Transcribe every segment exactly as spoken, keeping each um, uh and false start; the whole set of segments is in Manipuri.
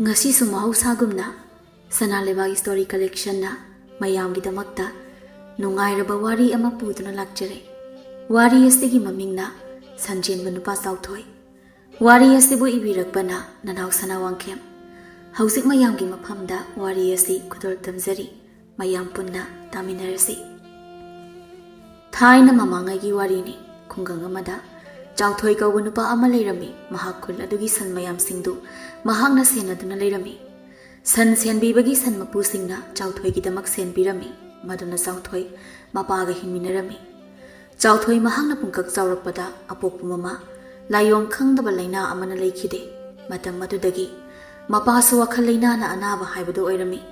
ꯉꯁꯤꯁꯨ ꯃꯍꯧꯁꯥꯒꯨꯝꯅ ꯁꯅꯥ ꯂꯩꯕꯥꯛ ꯁ꯭ꯇꯣꯔꯤ ꯀꯂꯦꯛꯁꯟꯅ ꯃꯌꯥꯝꯒꯤꯗꯃꯛꯇ ꯅꯨꯡꯉꯥꯏꯔꯕ ꯋꯥꯔꯤ ꯑꯃ ꯄꯨꯗꯨꯅ ꯂꯥꯛꯆꯔꯦ꯫ ꯋꯥꯔꯤ ꯑꯁꯤꯒꯤ ꯃꯃꯤꯡꯅ ꯁꯟ ꯆꯦꯟꯕ ꯅꯨꯄꯥ ꯆꯥꯎꯊꯣꯏ꯫ ꯋꯥꯔꯤ ꯑꯁꯤꯕꯨ ꯏꯕꯤꯔꯛꯄꯅ ꯅꯅꯥꯎ ꯁꯅꯥ ꯋꯥꯡꯈꯦꯝ꯫ ꯍꯧꯖꯤꯛ ꯃꯌꯥꯝꯒꯤ ꯃꯐꯝꯗ ꯋꯥꯔꯤ ꯑꯁꯤ ꯈꯨꯗꯣꯜ ꯇꯝꯖꯔꯤ꯫ ꯃꯌꯥꯝ ꯄꯨꯟꯅ ꯇꯥꯃꯤꯟꯅꯔꯁꯤ꯫ ꯊꯥꯏꯅ ꯃꯃꯥꯡꯉꯩꯒꯤ ꯋꯥꯔꯤꯅꯤ꯫ ꯈꯨꯡꯒꯪ ꯑꯃꯗ ꯆꯥꯎꯊꯣꯏ ꯀꯧꯕ ꯅꯨꯄꯥ ꯑꯃ ꯂꯩꯔꯝꯃꯤ꯫ ꯃꯍꯥꯛ ꯈꯨꯜ ꯑꯗꯨꯒꯤ ꯁꯟ ꯃꯌꯥꯝꯁꯤꯡꯗꯨ ꯃꯍꯥꯛꯅ ꯁꯦꯟꯅꯗꯨꯅ ꯂꯩꯔꯝꯃꯤ꯫ ꯁꯟ ꯁꯦꯟꯕꯤꯕꯒꯤ ꯁꯟ ꯃꯄꯨꯁꯤꯡꯅ ꯆꯥꯎꯊꯣꯏꯒꯤꯗꯃꯛ ꯁꯦꯟ ꯄꯤꯔꯝꯃꯤ꯫ ꯃꯗꯨꯅ ꯆꯥꯎꯊꯣꯏ ꯃꯄꯥꯒ ꯍꯤꯡꯃꯤꯟꯅꯔꯝꯃꯤ꯫ ꯆꯥꯎꯊꯣꯏ ꯃꯍꯥꯛꯅ ꯄꯨꯡꯀꯛ ꯆꯥꯎꯔꯛꯄꯗ ꯑꯄꯣꯛꯄ ꯃꯃꯥ ꯂꯥꯏꯑꯣꯡ ꯈꯪꯗꯕ ꯂꯥꯏꯅꯥ ꯑꯃꯅ ꯂꯩꯈꯤꯗꯦ꯫ ꯃꯇꯝ ꯑꯗꯨꯗꯒꯤ ꯃꯄꯥꯁꯨ ꯋꯥꯈꯜ ꯂꯩꯅꯥꯅ ꯑꯅꯥꯕ ꯍꯥꯏꯕꯗꯨ ꯑꯣꯏꯔꯝꯃꯤ꯫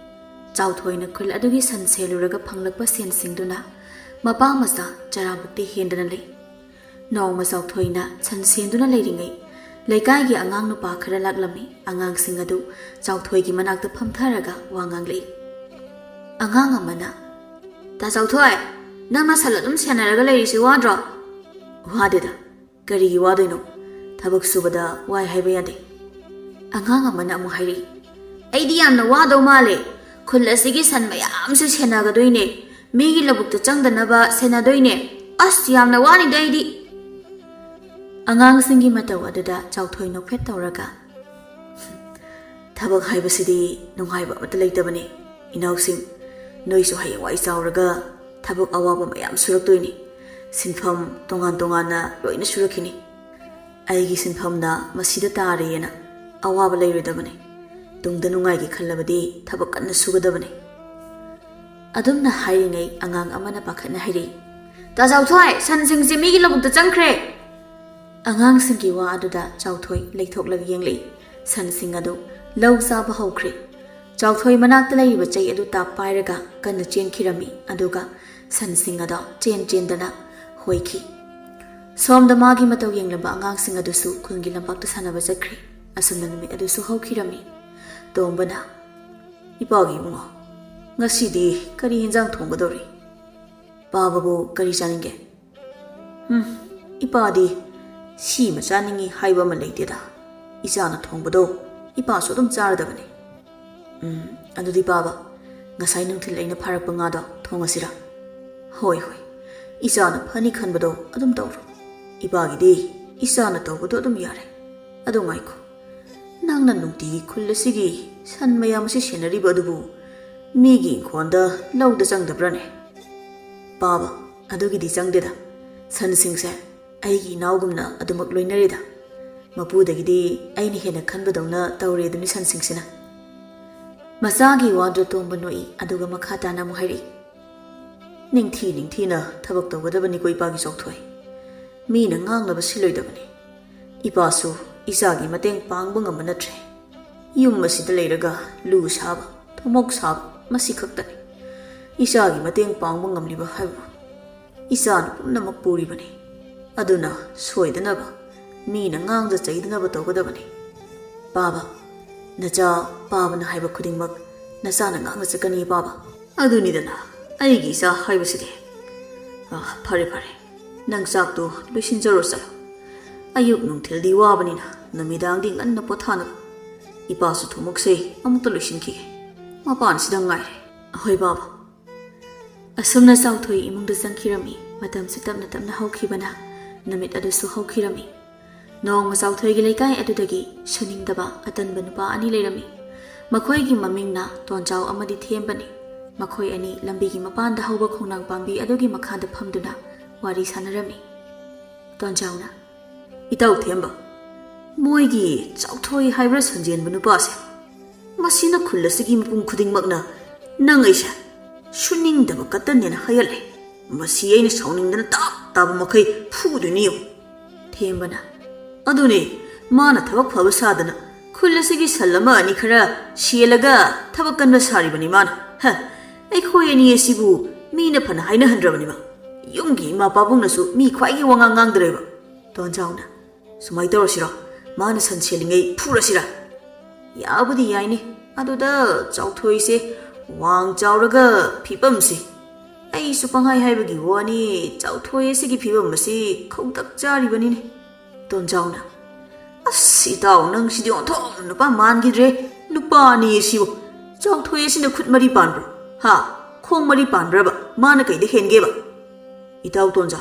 ꯆꯥꯎꯊꯣꯏꯅ ꯈꯨꯜ ꯑꯗꯨꯒꯤ ꯁꯟ ꯁꯦꯜꯂꯨꯔꯒ ꯐꯪꯂꯛꯄ ꯁꯦꯟꯁꯤꯡꯗꯨꯅ ꯃꯄꯥ ꯃꯆꯥ ꯆꯔꯥꯕꯨꯛꯇꯤ ꯍꯦꯟꯗꯅ ꯂꯩ꯫ ꯅꯣꯡꯃ ꯆꯥꯎꯊꯣꯏꯅ ꯁꯟ ꯁꯦꯟꯗꯨꯅ ꯂꯩꯔꯤꯉꯩ ꯂꯩꯀꯥꯏꯒꯤ ꯑꯉꯥꯡ ꯅꯨꯄꯥ ꯈꯔ ꯂꯥꯛꯂꯝꯃꯤ꯫ ꯑꯉꯥꯡꯁꯤꯡ ꯑꯗꯨ ꯆꯥꯎꯊꯣꯏꯒꯤ ꯃꯅꯥꯛꯇ ꯐꯝꯊꯔꯒ ꯋꯥ ꯉꯥꯡꯂꯛꯏ꯫ ꯑꯉꯥꯡ ꯑꯃꯅ, "ꯇꯥ ꯆꯥꯎꯊꯣꯏ, ꯅꯪꯅ ꯁꯟ ꯑꯗꯨꯝ ꯁꯦꯟꯅꯔꯒ ꯂꯩꯔꯤꯁꯤ ꯋꯥꯗ꯭ꯔꯣ?" "ꯋꯥꯗꯦꯗ, ꯀꯔꯤꯒꯤ ꯋꯥꯗꯣꯏꯅꯣ? ꯊꯕꯛ ꯁꯨꯕꯗ ꯋꯥꯏ ꯍꯥꯏꯕ ꯌꯥꯗꯦ꯫" ꯑꯉꯥꯡ ꯑꯃꯅ ꯑꯃꯨꯛ ꯍꯥꯏꯔꯛꯏ, "ꯑꯩꯗꯤ ꯌꯥꯝꯅ ꯋꯥꯗꯧ ꯃꯥꯜꯂꯦ꯫ ꯈꯨꯜ ꯑꯁꯤꯒꯤ ꯁꯟ ꯃꯌꯥꯝꯁꯦ ꯁꯦꯟꯅꯒꯗꯣꯏꯅꯦ꯫ ꯃꯤꯒꯤ ꯂꯧꯕꯨꯛꯇ ꯆꯪꯗꯅꯕ ꯁꯦꯟꯅꯗꯣꯏꯅꯦ꯫ ꯑꯁ, ꯌꯥꯝꯅ ꯋꯥꯅꯤꯗ ꯑꯩꯗꯤ꯫" ꯑꯉꯥꯡꯁꯤꯡꯒꯤ ꯃꯇꯧ ꯑꯗꯨꯗ ꯆꯥꯎꯊꯣꯏ ꯅꯣꯛꯐꯦꯠ ꯇꯧꯔꯒ, "ꯊꯕꯛ ꯍꯥꯏꯕꯁꯤꯗꯤ ꯅꯨꯡꯉꯥꯏꯕ ꯑꯃꯠꯇ ꯂꯩꯇꯕꯅꯤ꯫ ꯏꯅꯥꯎꯁꯤꯡ, ꯅꯣꯏꯁꯨ ꯍꯌꯦꯡꯋꯥꯏ ꯆꯥꯎꯔꯒ ꯊꯕꯛ ꯑꯋꯥꯕ ꯃꯌꯥꯝ ꯁꯨꯔꯛꯇꯣꯏꯅꯤ꯫ ꯁꯤꯟꯐꯝ ꯇꯣꯉꯥꯟ ꯇꯣꯉꯥꯟꯅ ꯂꯣꯏꯅ ꯁꯨꯔꯛꯈꯤꯅꯤ꯫ ꯑꯩꯒꯤ ꯁꯤꯟꯐꯝꯅ ꯃꯁꯤꯗ ꯇꯥꯔꯦꯅ ꯑꯋꯥꯕ ꯂꯩꯔꯣꯏꯗꯕꯅꯤ꯫ ꯇꯨꯡꯗ ꯅꯨꯡꯉꯥꯏꯒꯦ ꯈꯜꯂꯕꯗꯤ ꯊꯕꯛ ꯀꯟꯅ ꯁꯨꯒꯗꯕꯅꯤ꯫" ꯑꯗꯨꯝꯅ ꯍꯥꯏꯔꯤꯉꯩ ꯑꯉꯥꯡ ꯑꯃꯅ ꯄꯥꯈꯠꯅ ꯍꯥꯏꯔꯛꯏ, "ꯇꯥ ꯆꯥꯎꯊꯣꯏ, ꯁꯟꯁꯤꯡꯁꯦ ꯃꯤꯒꯤ ꯂꯧꯕꯨꯛꯇ ꯆꯪꯈ꯭ꯔꯦ!" ꯑꯉꯥꯡꯁꯤꯡꯒꯤ ꯋꯥ ꯑꯗꯨꯗ ꯆꯥꯎꯊꯣꯏ ꯂꯩꯊꯣꯛꯂꯒ ꯌꯦꯡꯂꯛꯏ꯫ ꯁꯟꯁꯤꯡ ꯑꯗꯨ ꯂꯧ ꯆꯥꯕ ꯍꯧꯈ꯭ꯔꯦ꯫ ꯆꯥꯎꯊꯣꯏ ꯃꯅꯥꯛꯇ ꯂꯩꯔꯤꯕ ꯆꯩ ꯑꯗꯨ ꯇꯥꯞ ꯄꯥꯏꯔꯒ ꯀꯟꯅ ꯆꯦꯟꯈꯤꯔꯝꯃꯤ, ꯑꯗꯨꯒ ꯁꯟꯁꯤꯡ ꯑꯗꯣ ꯆꯦꯟ ꯆꯦꯟꯗꯅ ꯍꯣꯏꯈꯤ꯫ ꯁꯣꯝꯗ ꯃꯥꯒꯤ ꯃꯇꯧ ꯌꯦꯡꯂꯝꯕ ꯑꯉꯥꯡꯁꯤꯡ ꯑꯗꯨꯁꯨ ꯈꯨꯟꯒꯤ ꯂꯝꯄꯥꯛꯇ ꯁꯥꯟꯅꯕ ꯆꯠꯈ꯭ꯔꯦ꯫ ꯑꯁꯨꯝꯅ ꯅꯨꯃꯤꯠ ꯑꯗꯨꯁꯨ ꯍꯧꯈꯤꯔꯝꯃꯤ꯫ ꯇꯣꯝꯕꯅ, "ꯏꯄꯥꯒꯤ ꯏꯕꯨꯡꯉꯣ, ꯉꯁꯤꯗꯤ ꯀꯔꯤ ꯌꯦꯟꯖꯥꯡ ꯊꯣꯡꯒꯗꯧꯔꯤ? ꯄꯥꯕꯕꯨ ꯀꯔꯤ ꯆꯥꯅꯤꯡꯒꯦ?" "ꯎꯝ, ꯏꯄꯥꯗꯤ ꯁꯤꯃ ꯆꯥꯅꯤꯡꯏ ꯍꯥꯏꯕ ꯑꯃ ꯂꯩꯇꯦꯗ꯫ ꯏꯆꯥꯅ ꯊꯣꯡꯕꯗꯣ ꯏꯄꯥꯁꯨ ꯑꯗꯨꯝ ꯆꯥꯔꯗꯕꯅꯤ꯫ ꯎꯝ, ꯑꯗꯨꯗꯤ ꯄꯥꯕ, ꯉꯁꯥꯏ ꯅꯨꯡꯊꯤꯜ ꯑꯩꯅ ꯐꯥꯔꯛꯄ ꯉꯥꯗꯣ ꯊꯣꯡꯉꯁꯤꯔꯥ? ꯍꯣꯏ, ꯍꯣꯏ, ꯏꯆꯥꯅ ꯐꯅꯤ ꯈꯟꯕꯗꯣ ꯑꯗꯨꯝ ꯇꯧꯔꯣ꯫ ꯏꯄꯥꯒꯤꯗꯤ ꯏꯆꯥꯅ ꯇꯧꯕꯗꯣ ꯑꯗꯨꯝ ꯌꯥꯔꯦ꯫ ꯑꯗꯣ ꯉꯥꯏꯈꯣ, ꯅꯪꯅ ꯅꯨꯡꯇꯤꯒꯤ ꯈꯨꯜ ꯑꯁꯤꯒꯤ ꯁꯟ ꯃꯌꯥꯝ ꯑꯁꯤ ꯁꯦꯟꯅꯔꯤꯕ ꯑꯗꯨꯕꯨ ꯃꯤꯒꯤ ꯏꯪꯈꯣꯜꯗ ꯂꯧꯗ ꯆꯪꯗꯕ꯭ꯔꯥꯅꯦ? ꯄꯥꯕ, ꯑꯗꯨꯒꯤꯗꯤ ꯆꯪꯗꯦꯗ꯫ ꯁꯟꯁꯤꯡꯁꯦ ꯑꯩꯒꯤ ꯏꯅꯥꯎꯒꯨꯝꯅ ꯑꯗꯨꯃꯛ ꯂꯣꯏꯅꯔꯦꯗ꯫ ꯃꯄꯨꯗꯒꯤꯗꯤ ꯑꯩꯅ ꯍꯦꯟꯅ ꯈꯟꯕꯗꯧꯅ ꯇꯧꯔꯦ ꯑꯗꯨꯅꯤ ꯁꯟꯁꯤꯡꯁꯤꯅ꯫ ꯃꯆꯥꯒꯤ ꯋꯥꯗꯨ ꯇꯣꯝꯕ ꯅꯣꯛꯏ, ꯑꯗꯨꯒ ꯃꯈꯥ ꯇꯥꯅ ꯑꯃꯨꯛ ꯍꯥꯏꯔꯛꯏ, "ꯅꯤꯡꯊꯤ ꯅꯤꯡꯊꯤꯅ ꯊꯕꯛ ꯇꯧꯒꯗꯕꯅꯤꯀꯣ ꯏꯄꯥꯒꯤ ꯆꯥꯎꯊꯣꯏ꯫ ꯃꯤꯅ ꯉꯥꯡꯅꯕ ꯁꯤꯜꯂꯣꯏꯗꯕꯅꯤ꯫ ꯏꯄꯥꯁꯨ ꯏꯆꯥꯒꯤ ꯃꯇꯦꯡ ꯄꯥꯡꯕ ꯉꯝꯕ ꯅꯠꯇ꯭ꯔꯦ꯫ ꯌꯨꯝ ꯑꯁꯤꯗ ꯂꯩꯔꯒ ꯂꯨ ꯁꯥꯕ, ꯊꯨꯝꯃꯣꯛ ꯁꯥꯕ, ꯃꯁꯤ ꯈꯛꯇꯅꯤ꯫ ꯏꯆꯥꯒꯤ ꯃꯇꯦꯡ ꯄꯥꯡꯕ ꯉꯝꯂꯤꯕ ꯍꯥꯏꯕꯨ ꯏꯆꯥꯅ ꯄꯨꯝꯅꯃꯛ ꯄꯨꯔꯤꯕꯅꯤ꯫ ꯑꯗꯨꯅ ꯁꯣꯏꯗꯅꯕ ꯃꯤꯅ ꯉꯥꯡꯖ ꯆꯩꯗꯅꯕ ꯇꯧꯒꯗꯕꯅꯤ꯫ ꯄꯥꯕ, ꯅꯆꯥ ꯄꯥꯕꯅ ꯍꯥꯏꯕ ꯈꯨꯗꯤꯡꯃꯛ ꯅꯆꯥꯅ ꯉꯥꯡꯅ ꯆꯠꯀꯅꯤ ꯄꯥꯕ꯫ ꯑꯗꯨꯅꯤꯗꯅ ꯑꯩꯒꯤ ꯏꯆꯥ ꯍꯥꯏꯕꯁꯤꯗꯤ꯫ ꯑ, ꯐꯔꯦ, ꯐꯔꯦ, ꯅꯪ ꯆꯥꯛꯇꯨ ꯂꯣꯏꯁꯤꯟꯖꯔꯣ ꯆꯠꯂꯣ꯫ ꯑꯌꯨꯛ ꯅꯨꯡꯊꯤꯜꯗꯤ ꯋꯥꯕꯅꯤꯅ ꯅꯨꯃꯤꯗꯥꯡꯗꯤ ꯉꯟꯅ ꯄꯣꯊꯥꯅꯕ꯫ ꯏꯄꯥꯁꯨ ꯊꯨꯝꯃꯣꯛꯁꯦ ꯑꯃꯨꯛꯇ ꯂꯣꯏꯁꯤꯟꯈꯤꯒꯦ꯫ ꯃꯄꯥꯟꯁꯤꯗ ꯉꯥꯏꯔꯦ꯫ ꯍꯣꯏ ꯕꯥꯕꯥ꯫ ꯑꯁꯨꯝꯅ ꯆꯥꯎꯊꯣꯏ ꯏꯃꯨꯡꯗ ꯆꯪꯈꯤꯔꯝꯃꯤ꯫ ꯃꯇꯝꯁꯨ ꯇꯞꯅ ꯇꯞꯅ ꯍꯧꯈꯤꯕꯅ ꯅꯨꯃꯤꯠ ꯑꯗꯨꯁꯨ ꯍꯧꯈꯤꯔꯝꯃꯤ꯫ ꯅꯣꯡꯃ ꯆꯥꯎꯊꯣꯏꯒꯤ ꯂꯩꯀꯥꯏ ꯑꯗꯨꯗꯒꯤ ꯁꯨꯅꯤꯡꯗꯕ ꯑꯇꯟꯕ ꯅꯨꯄꯥ ꯑꯅꯤ ꯂꯩꯔꯝꯃꯤ꯫ ꯃꯈꯣꯏꯒꯤ ꯃꯃꯤꯡꯅ ꯇꯣꯟꯖꯥꯎ ꯑꯃꯗꯤ ꯊꯦꯝꯕꯅꯤ꯫ ꯃꯈꯣꯏ ꯑꯅꯤ ꯂꯝꯕꯤꯒꯤ ꯃꯄꯥꯟꯗ ꯍꯧꯕ ꯈꯣꯡꯅꯥꯡ ꯄꯥꯝꯕꯤ ꯑꯗꯨꯒꯤ ꯃꯈꯥꯗ ꯐꯝꯗꯨꯅ ꯋꯥꯔꯤ ꯁꯥꯟꯅꯔꯝꯃꯤ꯫ ꯇꯣꯟꯖꯥꯎꯅ, "ꯏꯇꯥꯎ ꯊꯦꯝꯕ, ꯃꯣꯏꯒꯤ ꯆꯥꯎꯊꯣꯏ ꯍꯥꯏꯕ꯭ꯔꯥ ꯁꯟꯖꯦꯟꯕ ꯅꯨꯄꯥꯁꯦ, ꯃꯁꯤꯅ ꯈꯨꯜ ꯑꯁꯤꯒꯤ ꯃꯤꯄꯨꯝ ꯈꯨꯗꯤꯡꯃꯛꯅ ꯅꯪ ꯑꯩꯁꯦ ꯁꯨꯅꯤꯡꯗꯕ ꯀꯇꯟꯅꯦꯅ ꯍꯥꯏꯍꯜꯂꯦ꯫ ꯃꯁꯤ ꯑꯩꯅ ꯁꯥꯎꯅꯤꯡꯗꯅ ꯇꯥꯞ ꯇꯥꯕ ꯃꯈꯩ ꯐꯨꯗꯣꯏꯅꯤ ꯌꯦꯡꯉꯨ꯫" ꯊꯦꯝꯕꯅ, "ꯑꯗꯨꯅꯦ, ꯃꯥꯅ ꯊꯕꯛ ꯐꯕ ꯁꯥꯗꯅ ꯈꯨꯜ ꯑꯁꯤꯒꯤ ꯁꯟ ꯑꯃ ꯑꯅꯤ ꯈꯔ ꯁꯦꯜꯂꯒ ꯊꯕꯛ ꯀꯟꯕ ꯁꯥꯔꯤꯕꯅꯤ ꯃꯥꯅ꯫ ꯍ, ꯑꯩꯈꯣꯏ ꯑꯅꯤ ꯑꯁꯤꯕꯨ ꯃꯤꯅ ꯐꯅ ꯍꯥꯏꯅꯍꯟꯗ꯭ꯔꯕꯅꯤꯕ꯫ ꯌꯨꯝꯒꯤ ꯏꯃꯥ ꯄꯥꯕꯨꯡꯅꯁꯨ ꯃꯤ ꯈ꯭ꯋꯥꯏꯒꯤ ꯋꯥꯉꯥꯡ ꯉꯥꯡꯗ꯭ꯔꯦꯕ꯫" ꯇꯣꯟꯖꯥꯎꯅ, "ꯁꯨꯃꯥꯏ ꯇꯧꯔꯁꯤꯔꯣ? ꯃꯥꯅ ꯁꯟ ꯁꯦꯜꯂꯤꯉꯩ ꯐꯨꯔꯁꯤꯔꯥ?" "ꯌꯥꯕꯨꯗꯤ ꯌꯥꯏꯅꯦ, ꯑꯗꯨꯗ ꯆꯥꯎꯊꯣꯏꯁꯦ ꯋꯥꯡ ꯆꯥꯎꯔꯒ ꯐꯤꯕꯝꯁꯦ꯫ ꯑꯩꯁꯨ ꯄꯪꯍꯥꯏ ꯍꯥꯏꯕꯒꯤ ꯋꯥꯅꯤ, ꯆꯥꯎꯊꯣꯏ ꯑꯁꯤꯒꯤ ꯐꯤꯕꯝ ꯑꯁꯤ ꯈꯧꯇꯛ ꯆꯥꯔꯤꯕꯅꯤꯅꯦ꯫" ꯇꯣꯟꯖꯥꯎꯅ, "ꯑꯁ, ꯏꯇꯥꯎ, ꯅꯪ ꯁꯤꯗꯤ ꯑꯣꯟꯊꯣꯛꯅ ꯅꯨꯄꯥ ꯃꯥꯟꯈꯤꯗ꯭ꯔꯦ꯫ ꯅꯨꯄꯥꯅꯤ ꯁꯤꯕꯨ꯫ ꯆꯥꯎꯊꯣꯏ ꯑꯁꯤꯅ ꯈꯨꯠ ꯃꯔꯤ ꯄꯥꯟꯕ꯭ꯔꯣ? ꯍꯥ? ꯈꯣꯡ ꯃꯔꯤ ꯄꯥꯟꯕ꯭ꯔꯕ? ꯃꯥꯅ ꯀꯩꯗ ꯍꯦꯟꯒꯦꯕ? ꯏꯇꯥꯎ ꯇꯣꯟꯖꯥ,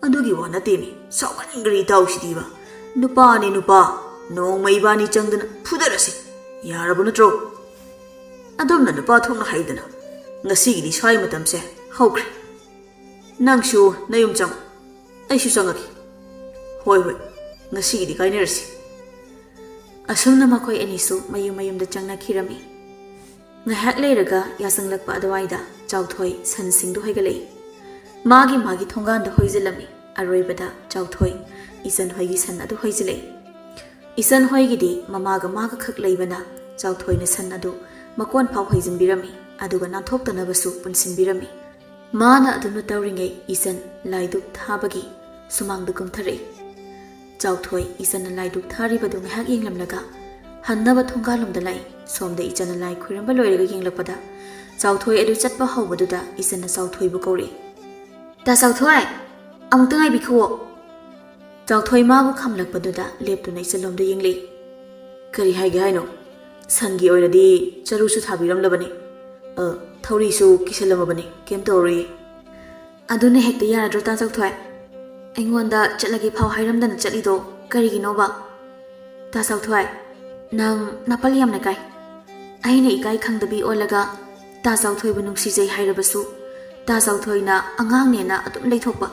ꯑꯗꯨꯒꯤ ꯋꯥ ꯅꯠꯇꯦꯃꯤ꯫ ꯁꯥꯎꯒꯟꯈ꯭ꯔꯦ ꯏꯇꯥꯎꯁꯤꯗꯤꯕ꯫ ꯅꯨꯄꯥꯅꯤ ꯅꯨꯄꯥ꯫ ꯅꯣꯡꯃ ꯏꯕꯥꯅꯤ ꯆꯪꯗꯅ ꯐꯨꯗꯔꯁꯤ꯫ ꯌꯥꯔꯕ ꯅꯠꯇ꯭ꯔꯣ? ꯑꯗꯣꯝꯅ ꯅꯨꯄꯥ ꯊꯣꯛꯅ ꯍꯩꯗꯅ꯫ ꯉꯁꯤꯒꯤꯗꯤ ꯁ꯭ꯋꯥꯏ ꯃꯇꯝꯁꯦ ꯍꯧꯈ꯭ꯔꯦ꯫ ꯅꯪꯁꯨ ꯅꯌꯨꯝ ꯆꯪꯉꯨ꯫ ꯑꯩꯁꯨ ꯆꯪꯉꯒꯦ꯫ ꯍꯣꯏ, ꯍꯣꯏ꯫ ꯉꯁꯤꯒꯤꯗꯤ ꯀꯥꯏꯅꯔꯁꯤ꯫ ꯑꯁꯨꯝꯅ ꯃꯈꯣꯏ ꯑꯅꯤꯁꯨ ꯃꯌꯨꯝ ꯃꯌꯨꯝꯗ ꯆꯪꯅꯈꯤꯔꯝꯃꯤ꯫ ꯉꯥꯏꯍꯥꯛ ꯂꯩꯔꯒ ꯌꯥꯆꯪꯂꯛꯄ ꯑꯗꯨꯋꯥꯏꯗ ꯆꯥꯎꯊꯣꯏ ꯁꯟꯁꯤꯡꯗꯨ ꯍꯣꯏꯒꯠꯂꯛꯏ꯫ ꯃꯥꯒꯤ ꯃꯥꯒꯤ ꯊꯣꯡꯒꯥꯟꯗ ꯍꯣꯏꯖꯤꯜꯂꯝꯃꯤ꯫ ꯑꯔꯣꯏꯕꯗ ꯆꯥꯎꯊꯣꯏ ꯏꯆꯟ ꯍꯣꯏꯒꯤ ꯁꯟ ꯑꯗꯨ ꯍꯣꯏꯖꯤꯜꯂꯛꯏ꯫ ꯏꯆꯟ ꯍꯣꯏꯒꯤꯗꯤ ꯃꯃꯥꯒ ꯃꯥꯒ ꯈꯛ ꯂꯩꯕꯅ ꯆꯥꯎꯊꯣꯏꯅ ꯁꯟ ꯑꯗꯨ ꯃꯀꯣꯟ ꯐꯥꯎ ꯍꯣꯏꯖꯤꯟꯕꯤꯔꯝꯃꯤ, ꯑꯗꯨꯒ ꯅꯥꯟꯊꯣꯛꯇꯅꯕꯁꯨ ꯄꯨꯟꯁꯤꯟꯕꯤꯔꯝꯃꯤ꯫ ꯃꯥꯅ ꯑꯗꯨꯝꯅ ꯇꯧꯔꯤꯉꯩ ꯏꯆꯟ ꯂꯥꯏꯗꯨꯛ ꯊꯥꯕꯒꯤ ꯁꯨꯃꯥꯡꯗ ꯀꯨꯝꯊꯔꯛꯏ꯫ ꯆꯥꯎꯊꯣꯏ ꯏꯆꯟꯅ ꯂꯥꯏꯗꯨꯛ ꯊꯥꯔꯤꯕꯗꯨ ꯉꯥꯏꯍꯥꯛ ꯌꯦꯡꯂꯝꯂꯒ ꯍꯟꯅꯕ ꯊꯣꯡꯒꯥꯜꯂꯣꯝꯗ ꯂꯥꯛꯏ꯫ ꯁꯣꯝꯗ ꯏꯆꯟꯅ ꯂꯥꯏ ꯈꯨꯔꯨꯝꯕ ꯂꯣꯏꯔꯒ ꯌꯦꯡꯂꯛꯄꯗ ꯆꯥꯎꯊꯣꯏ ꯑꯗꯨ ꯆꯠꯄ ꯍꯧꯕꯗꯨꯗ ꯏꯆꯟꯅ ꯆꯥꯎꯊꯣꯏꯕꯨ ꯀꯧꯔꯛꯏ꯫ "ꯇꯥ ꯆꯥꯎꯊꯣꯏ, ꯑꯃꯨꯛꯇ ꯉꯥꯏꯕꯤꯈꯨꯋꯣ꯫" ꯆꯥꯎꯊꯣꯏ ꯃꯥꯕꯨ ꯈꯝꯂꯛꯄꯗꯨꯗ ꯂꯦꯞꯇꯨꯅ ꯏꯆꯜꯂꯣꯝꯗ ꯌꯦꯡꯂꯛꯏ꯫ "ꯀꯔꯤ ꯍꯥꯏꯒꯦ ꯍꯥꯏꯅꯣ? ꯁꯟꯒꯤ ꯑꯣꯏꯔꯗꯤ ꯆꯔꯨꯁꯨ ꯊꯥꯕꯤꯔꯝꯂꯕꯅꯤ꯫ ꯑ, ꯊꯧꯔꯤꯁꯨ ꯀꯤꯁꯜꯂꯝꯃꯕꯅꯤ꯫ ꯀꯩꯝ ꯇꯧꯔꯣꯏꯌꯦ꯫" "ꯑꯗꯨꯅ ꯍꯦꯛꯇ ꯌꯥꯔꯗ꯭ꯔꯣ, ꯇꯥ ꯆꯥꯎꯊꯣꯏ? ꯑꯩꯉꯣꯟꯗ ꯆꯠꯂꯒꯦ ꯐꯥꯎ ꯍꯥꯏꯔꯝꯗꯅ ꯆꯠꯂꯤꯗꯣ ꯀꯔꯤꯒꯤꯅꯣꯕ?" "ꯇꯥ ꯆꯥꯎꯊꯣꯏ, ꯅꯪ ꯅꯥꯄꯜ ꯌꯥꯝꯅ ꯀꯥꯏ꯫ ꯑꯩꯅ ꯏꯀꯥꯏ ꯈꯪꯗꯕꯤ ꯑꯣꯜꯂꯒ ꯇꯥ ꯆꯥꯎꯊꯣꯏꯕꯨ ꯅꯨꯡꯁꯤꯖꯩ ꯍꯥꯏꯔꯕꯁꯨ ꯇꯥ ꯆꯥꯎꯊꯣꯏꯅ ꯑꯉꯥꯡꯅꯦꯅ ꯑꯗꯨꯝ ꯂꯩꯊꯣꯛꯄ꯫